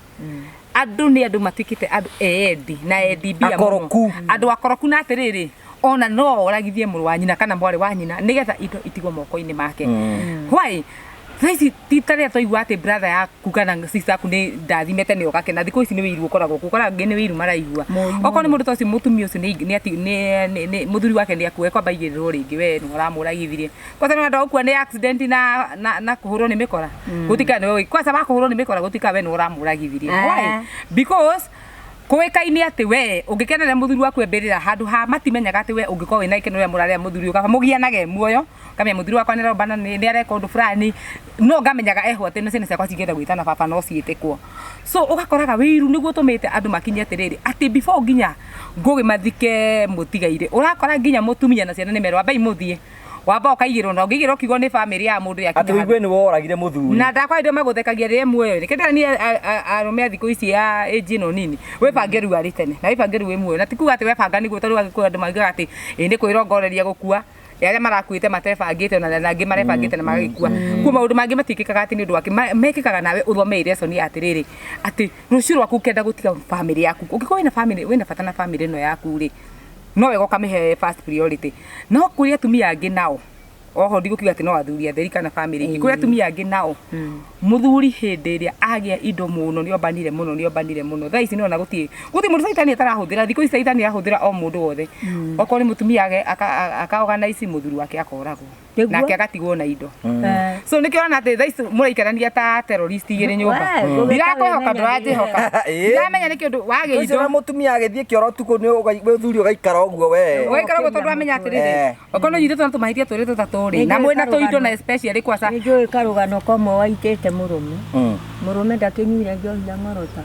andũ nĩ andũ matuĩkĩte andũ eendi na endi mbia mũno. Akoroku. Andũ akoroku, na atĩrĩrĩ, ona no oragithie mũrũ wa nyina kana mwarĩ wa nyina nĩgetha indo itigwo moko-inĩ make. Why? Thaa ici ti ta rĩrĩa twaigua atĩ brother yaku kana sister yaku nĩ ndathimete nĩ ũgakena. Thikũ ici nĩ wĩiru ũkoragwo kuo, ũkoraga angĩ nĩ wĩiru maraigua. Okorwo nĩ mũndũ ta ũcio, mũtumia ũcio nĩ mũthuri wake nĩ akue, kwamba aigĩrĩrwo rĩngĩ, we nĩ ũramũragithirie. Kwanza nĩ andũ agũkua nĩ accident na kũhũrwo nĩ mĩkora, gũtika nĩ kwanza wa kũhũrwo nĩ mĩkora, gũtika we nĩ ũramũragithirie. Why? Because kũĩkaine atĩ we ũngĩkenera mũthuri waku embĩrĩra handũ ha matimenyaga atĩ we ũngĩkorwo wĩna ikeno rĩrĩa mũrarĩa mũthuri ũkaba mũgianage muoyo, ngamenya mũthuri wakwa nĩarombana, nĩ areka ũndũ fulani, no ngamenyaga eho atĩ na ciana ciakwa cingĩenda gwĩtana baba no ciĩtĩkwo. So ũgakoraga wĩiru nĩguo ũtũmĩte andũ makinye atĩrĩrĩ, atĩ before nginya Ngũgĩ mathike mũtigairĩ, ũrakora nginya mũtumia na ciana nĩ merwo ambai mũthiĩ, wamba ũkaigĩrwo na ũngĩigĩrwo kiugo nĩ bamĩrĩ ya mũndũ Atĩ yakinya ũigue nĩ woragire mũthuri. Na ndakwa ndio magũthekagia rĩrĩa muoyo. Reke ndĩra arũme a thikũ ici ya age ĩno nini, wĩbange rĩu arĩ tene na wĩbange rĩu wĩ muoyo, na ti kuga atĩ webanga nĩguo, tondũ agĩkũyũ andũ maugaga atĩ ĩ nĩ kwĩrongoreria gũkua. Arĩa marakuĩte matebangĩte ona na angĩ marebangĩte na magagĩkua kuo. Maũndũ mangĩ matiĩkĩkaga atĩ nĩ ũndũ wake, mekĩkaga nawe ũthome lesson ya atĩrĩrĩ, atĩ rũciũ rwaku ũkĩenda gũtiga bamĩrĩ yaku, ũngĩkorwo wĩna bamĩrĩ, wĩna bata na bamĩrĩ ĩno yaku rĩ, no wega ũkamĩhe first priority. No kũrĩ atumia angĩ nao oho, ndigũkiuga atĩ no athuri atheri kana bamĩrĩ ingĩ, kũrĩ atumia angĩ nao mũthuri hĩndĩ ĩrĩa agĩa indo mũno nĩombanire mũno, nĩombanire mũno. Thaa ici nĩona gũtirĩ mũndũ caitani atarahũthĩra. Thikũ ici caitani arahũthĩra o mũndũ wothe. Okorwo nĩ mũtumia aka organize mũthuri wake akoragwo. Nĩguo. Nake agatigwo na indo. So nĩkĩo ũrona atĩ thaa ici mũraikarania ta terrorist igĩrĩ nyũmba. We, Ndirakũĩhoka, ndũranjĩhoka. Ndiramenya nĩkĩ ũndũ wagĩa Ũcio indo. na mũtumia agĩthiĩ kĩoro ũtukũ nĩ mũthuri ũgaikara ũguo we. Ũgaikara ũguo tondũ wamenya atĩrĩrĩ, okorwo nĩ ũnyitĩtwo na tũmahĩtia twĩrĩ tũtatũ rĩ, na Nĩnjũĩ mwĩna tũindo karũgano. na especially kwaca. Nĩ njũĩ karũgano kamwe waitĩte mũrũme. Mũrũme ndakĩnyuire njohi ya ng'orota.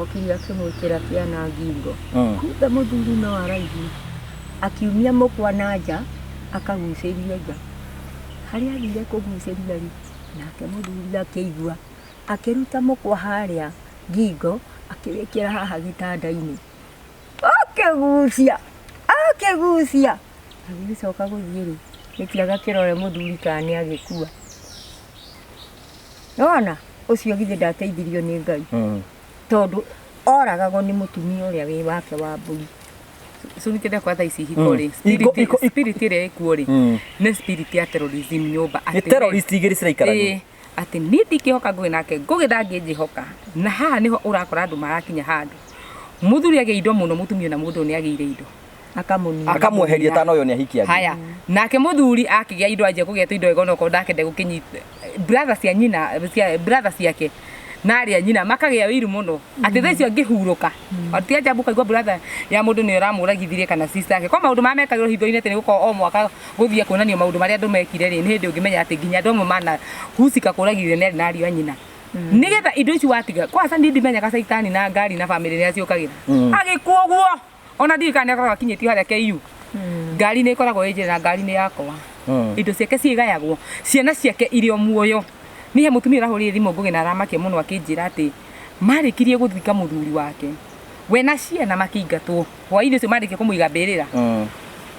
Okire akĩmwĩkĩra kĩana ngingo. Kumbe mũthuri no araigua. Akiumia mũkwa na nja, akagucĩria nja. Harĩa athire kũgucĩria rĩ, nake mũthuri akĩigua, akĩruta mũkwa harĩa ngingo, akĩwĩkĩra haha gĩtanda-inĩ. Akĩgucia, akĩgucia. Agĩgĩcoka gũthiĩ rĩ, nĩkĩ agakĩrore mũthuri kana nĩ agĩkua. Nĩwona ũcio githĩ ndateithirio nĩ Ngai, tondũ oragagwo nĩ mũtumia ũrĩa wĩ wake wa mbũri. So nĩkĩo kwa thaa ici ihiko rĩ, spirit ĩrĩa ĩkuo rĩ, nĩ spirit ya terrorism nyũmba. Nĩ terrorist igĩrĩ ciraikarania. Ĩĩ, atĩ niĩ ndingĩhoka Ngũgĩ nake Ngũgĩ ndangĩnjĩhoka. Na haha nĩho ũrakora andũ marakinya handũ mũthuri agĩa indo mũno, mũtumia na mũndũ nĩ agĩire indo. Akamũnina. Akamweheria tano ũyũ nĩ ahiki angĩ. Haya, nake mũthuri akĩgĩa indo, anjia kũgĩa tũindo wega, onokorwo ndakende gũkĩnyita brother cia nyina, cia brother ciake na arĩa nyina makagĩa wĩiru mũno atĩ thaa icio angĩhurũka ti ajabu ũkaigua brother ya mũndũ nĩ ũramũragithirie kana sister yake. Kwa maũndũ marĩa mekagĩrwo hitho-inĩ, atĩ nĩ gũkorwo o mwaka gũthiĩ kuonanio maũndũ marĩa andũ mekire rĩ, nĩ hĩndĩ ũngĩmenya atĩ nginya andũ amwe mana husika kũragithio nĩ arĩ na ariũ a nyina nĩgetha indo ici watiga. Kwanza niĩ ndimenyaga caitani na ngari na bamĩrĩ nĩ aciũkagĩra agĩkua ũguo, ona ndiũĩ kana nĩ akoragwo akinyĩtio harĩa KU. Ngari nĩ ĩkoragwo ĩ njĩra na ngari nĩ yakwa. Indo ciake ciĩgayagwo ciana ciake irĩ o muoyo. Niĩ he mũtumia ũrahũrire thimũ Ngũgĩ na aramakia mũno akĩnjĩra atĩ marĩkirie gũthika mũthuri wake, we na ciana makĩingatwo hwainĩ ũcio marĩkia kũmũiga mbĩrĩra.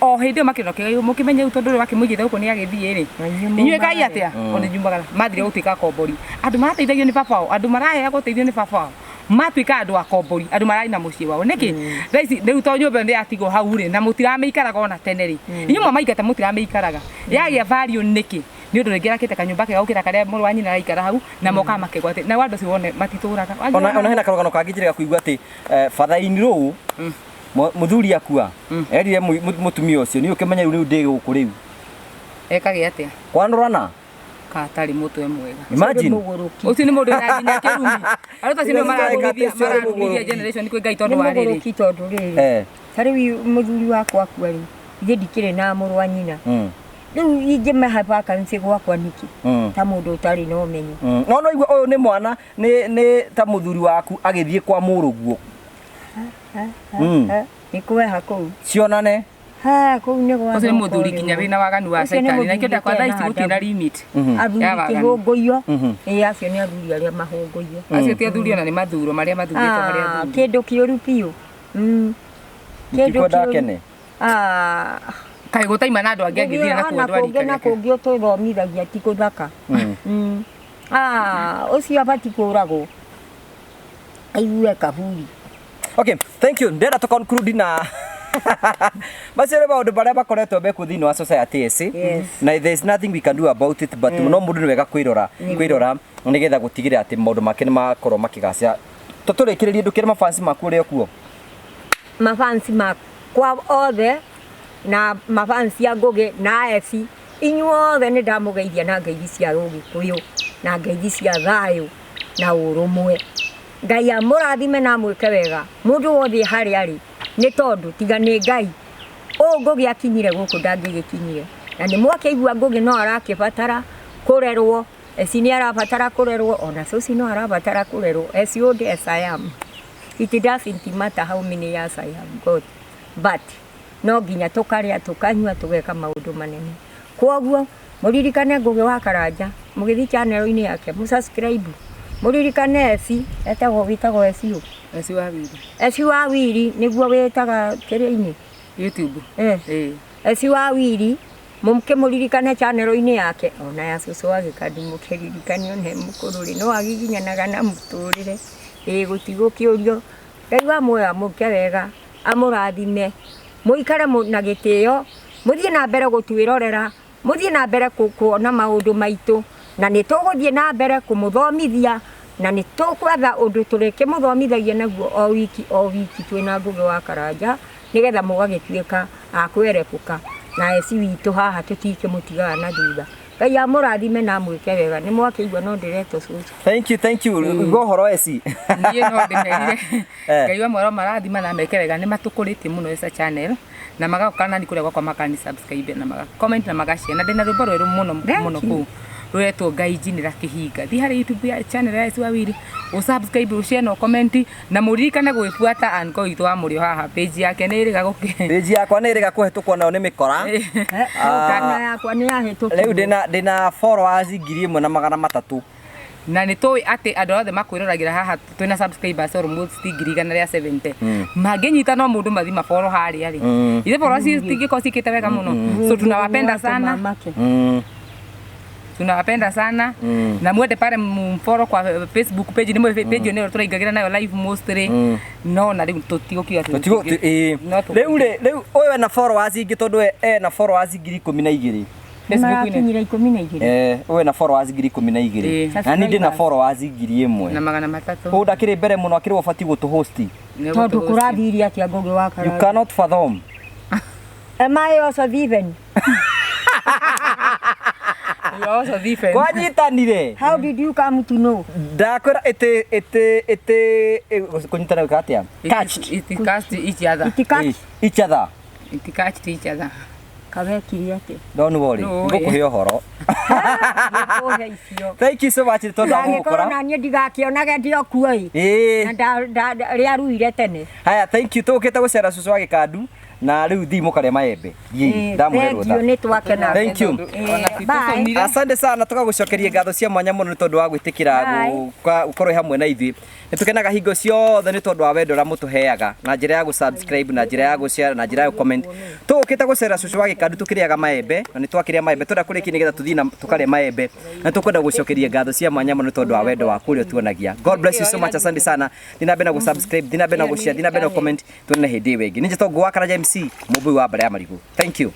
O hĩndĩ ĩyo makĩona mũkĩmenye rĩu tondũ ũrĩa wakĩmũigĩte gũkũ nĩ agĩthiĩ rĩ, Na inyuĩ inyuĩ kai mumagare. atĩa ona nyumagara mathire gũtuĩka akombori, andũ marateithagio nĩ baba wao, andũ maraheagwo ũteithio nĩ baba wao, matuĩka andũ akombori, andũ mararĩ na mũciĩ wao nĩkĩ thaa ici rĩu to nyũmba ĩyo nĩ yatigwo hau rĩ, na mũtiramĩikaraga ona tene rĩ, inyuĩ mwamaingata mũtiramĩikaraga yagĩa value nĩkĩ? Nĩ ũndũ rĩngĩ arakĩte kanyũmba kega gũkĩra karĩa mũrũ wa nyina araikara hau, na mokaga makegwate na andũ acio wone matitũraga. Ona hena karũgano kangĩ njĩrĩga kũigua atĩ father in law, mũthuri akua erire mũtumia ũcio nĩ ũkĩmenye rĩu rĩu ndĩ gũkũ rĩu. Ekage atĩa? Kwanũrana. Katarĩ mũtwe mwega. Imagine. Mũgũrũki. Ũcio nĩ mũndũ wĩna nginya kĩrumi. Andũ ta acio nĩo Ĩrĩa mararumithia mararumithia generation kwĩ Ngai tondũ Nĩ wa rĩrĩ. mũgũrũki tondũ rĩrĩ, ta rĩu mũthuri wakwa akua rĩ, ithe ndikĩrĩ na mũrũ wa nyina. Rĩu ingĩmahe vacancy gwakwa nĩkĩ? Ta mũndũ ũtarĩ na ũmenyo. No no igua ũyũ nĩ mwana nĩ ta mũthuri waku agĩthiĩ kwa mũrũguo. Nĩ kweha kũu. Cionane. Ha, kũu nĩ gwa Ũcio nĩ mũthuri nginya wĩna waganu wa Ũcio nĩ caitani na mũthuri ikĩo ndakwa thaa ici ũtarĩ na gũtirĩ na limit athuri ya waganu. kĩhũngũiyo. Ĩĩ, acio nĩ athuri arĩa mahũngũiyo. Acio ti athuri ona nĩ mathuro marĩa mathurĩtwo harĩ Ah, athuri. Kĩndũ kĩũru biũ. Kĩndũ Mũtikwenda kĩũru. akene. Ah, Kaĩ gũtaima na andũ angĩ angĩthiĩ na Ngũgĩ kuo na andũ a kũngĩ rika na rĩake. kũngĩ ũtũthomithagia ti kũthaka. Mm. Ah, ũcio abati kũragwo aigue kaburi. Okay, thank you. Ndĩrenda tũ conclude na macio nĩ maũndũ marĩa makoretwo mekuo thĩinĩ wa society ĩci. Yes. Na there is nothing we can do about it, but no mũndũ nĩ wega kwĩrora, kwĩrora nĩgetha gũtigĩrĩra atĩ maũndũ make nĩ makorwo makĩgacĩra. Tũtũrĩkĩrĩrie ndũkĩre mafansi maku ũrĩa kuo. Mafansi makwa othe na mafansi a Ngũgĩ na Esi, inyuothe nĩ ndamũgeithia na ngeithi cia Ũgĩkũyũ na ngeithi cia thayũ na ũrũmwe. Ngai amũrathime na amwĩke wega mũndũ wothe harĩa arĩ, nĩ tondũ tiga nĩ Ngai ũũ Ngũgĩ akinyire gũkũ ndangĩgĩkinyire. Na nĩ mwakĩigua Ngũgĩ no arakĩbatara kũrerwo, Esi nĩ arabatara kũrerwo, ona Susi no arabatara kũrerwo. As old as I am, it doesn't matter how many years I have got, but no nginya tũkarĩa tũkanyua tũgeka maũndũ manene. Kwoguo mũririkane Ngũgĩ wa Karanja, mũgĩthiĩ channel-inĩ yake mũsubscribe, mũririkane Esi, etagwo wĩtagwo Esi ũ? Esi wa Wiri. Esi wa Wiri nĩguo wĩtaga kĩrĩa-inĩ? YouTube. Eh. Eh. Esi wa Wiri mũkĩmũririkane channel-inĩ yake, ona ya cũcũ wa Gĩkandu mũkĩririkane ona e mũkũrũ rĩ, no agiginyanaga na mũtũrĩre. Ĩĩ gũtigũkĩũrio. Ngai wa muoyo amũke wega, amũrathime, mũikare na gĩtĩo, mũthiĩ na mbere gũtwĩrorera, mũthiĩ na mbere kuona maũndũ maitũ, na nĩ tũgũthiĩ na mbere kũmũthomithia, na nĩ tũkwetha ũndũ tũrĩkĩmũthomithagia naguo o wiki o wiki twĩna Ngũgĩ wa Karanja, nĩgetha mũgagĩtuĩka a kwerebũka na Esi witũ haha tũtikĩmũtigaga na thutha. Ngai amũrathime na amwĩke wega. Nĩ mwakĩigua no ndĩretwo cũcũ. Thank you, thank you. Igua ũhoro Esi. Niĩ no ndĩmerire Eh. Ngai wa mwero marathima na meke wega nĩ matũkũrĩtie mũno Esa channel na magoka nani kũrĩa gwakwa makani subscribe na maka comment na magashare na ndĩna rwĩmbo rwerũ mũno mũno kũu rũretwo Ngai njinĩra kĩhinga. Thiĩ harĩ YouTube ya channel ya Esi wa Wiri ũsubscribe, ũshare na ũcomment na mũririkane gwĩbuata Anko witũ wa mũrĩo haha page yake nĩ ĩrĩga gũkĩ Page yakwa nĩ ĩrĩga kũhetũkwo nayo nĩ mĩkora. Kana yakwa nĩ yahĩtũkirwo. Rĩu ndĩna followers 1300. Na nĩ tũĩ atĩ andũ othe makwĩroragĩra haha twĩna subscribers almost 170,000 mangĩnyita no mũndũ mathi maboro harĩa rĩ ithe followers citingĩkorwo ciĩkĩte wega mũno, so tunawapenda sana. Mamake. Tunawapenda sana na mwende pale mfollow kwa Facebook page nĩ mwe page nĩyo tũraingagĩra nayo live mostly no na rĩu tũtigũkiuga atĩ Tũtigũ ĩĩ. no tũ- Rĩu rĩ, rĩu ũyũ ena followers ingĩ tondũ ena followers 12,000. Facebook-inĩ. Marakinyire 12. Eh, ũyũ ena followers 12,000. Ĩĩ. Na niĩ ndĩna followers 1,000. Na 300. Ũyũ ndakĩrĩ mbere mũno akĩrĩ ũbatiĩ gũtũhost. Nĩ Tondũ gũtũhost. kũrathirie atĩa Ngũgĩ wa You Karanja? cannot fathom. Am I also thieving? You are also different. Kwanyitanire. How did you come to know? Ndakwĩra ĩtĩ ĩtĩ ĩtĩ kũnyitana gwĩka atĩa? It- Catched. It catched each other. It catch. Each other. It catched each other. Kawekire atĩa? Don't worry. No, Ngũkũhe ũhoro. Nĩkũhe icio. Thank you so much nĩ tondũ wa Ndagĩkorwo gũgũkora. na niĩ ndigakĩonage ndĩ o kuo ĩ. Ĩĩ. Na rĩaruire tene. Haya, thank you. Tũgũkĩte gũcera cũcũ wa Gĩkandu na rĩu thiĩ mũkarĩe maembe. Thiĩi, ndamũhe Thank rũtha. you, nĩ twakena. Thank you. Ona Bye. titũcũnire. Asante sana tũgagũcokeria ngatho cia mwanya mũno nĩ tondũ wa gwĩtĩkĩra Bye. gũkorwo wĩ hamwe na ithuĩ. Nĩ tũkenaga hingo ciothe nĩ tondũ wa wendo ũrĩa mũtũheaga na njĩra ya gũ-subscribe, na njĩra ya gũ-share, na njĩra ya gũ-comment. Tũgũkĩte gũcera cũcũ wa Gĩkandu tũkĩrĩaga maembe na nĩ twakĩrĩa maembe tũrenda kũrĩkia nĩgetha tũthiĩ na tũkarĩe maembe na tũkwenda gũcokeria ngatho cia mwanya mũno nĩ tondũ wa wendo waku ũrĩa ũtuonagia. God bless you so much. Asante sana. Thiĩ na mbere na gũ-subscribe, thiĩ na mbere na gũ-share, thiĩ na mbere na gũ-comment. Tuonane hĩndĩ ĩyo ĩngĩ. Nĩ njĩtagwo Ngũgĩ wa Karanja MC, mũmbui wa mbara ya marigũ. Thank you.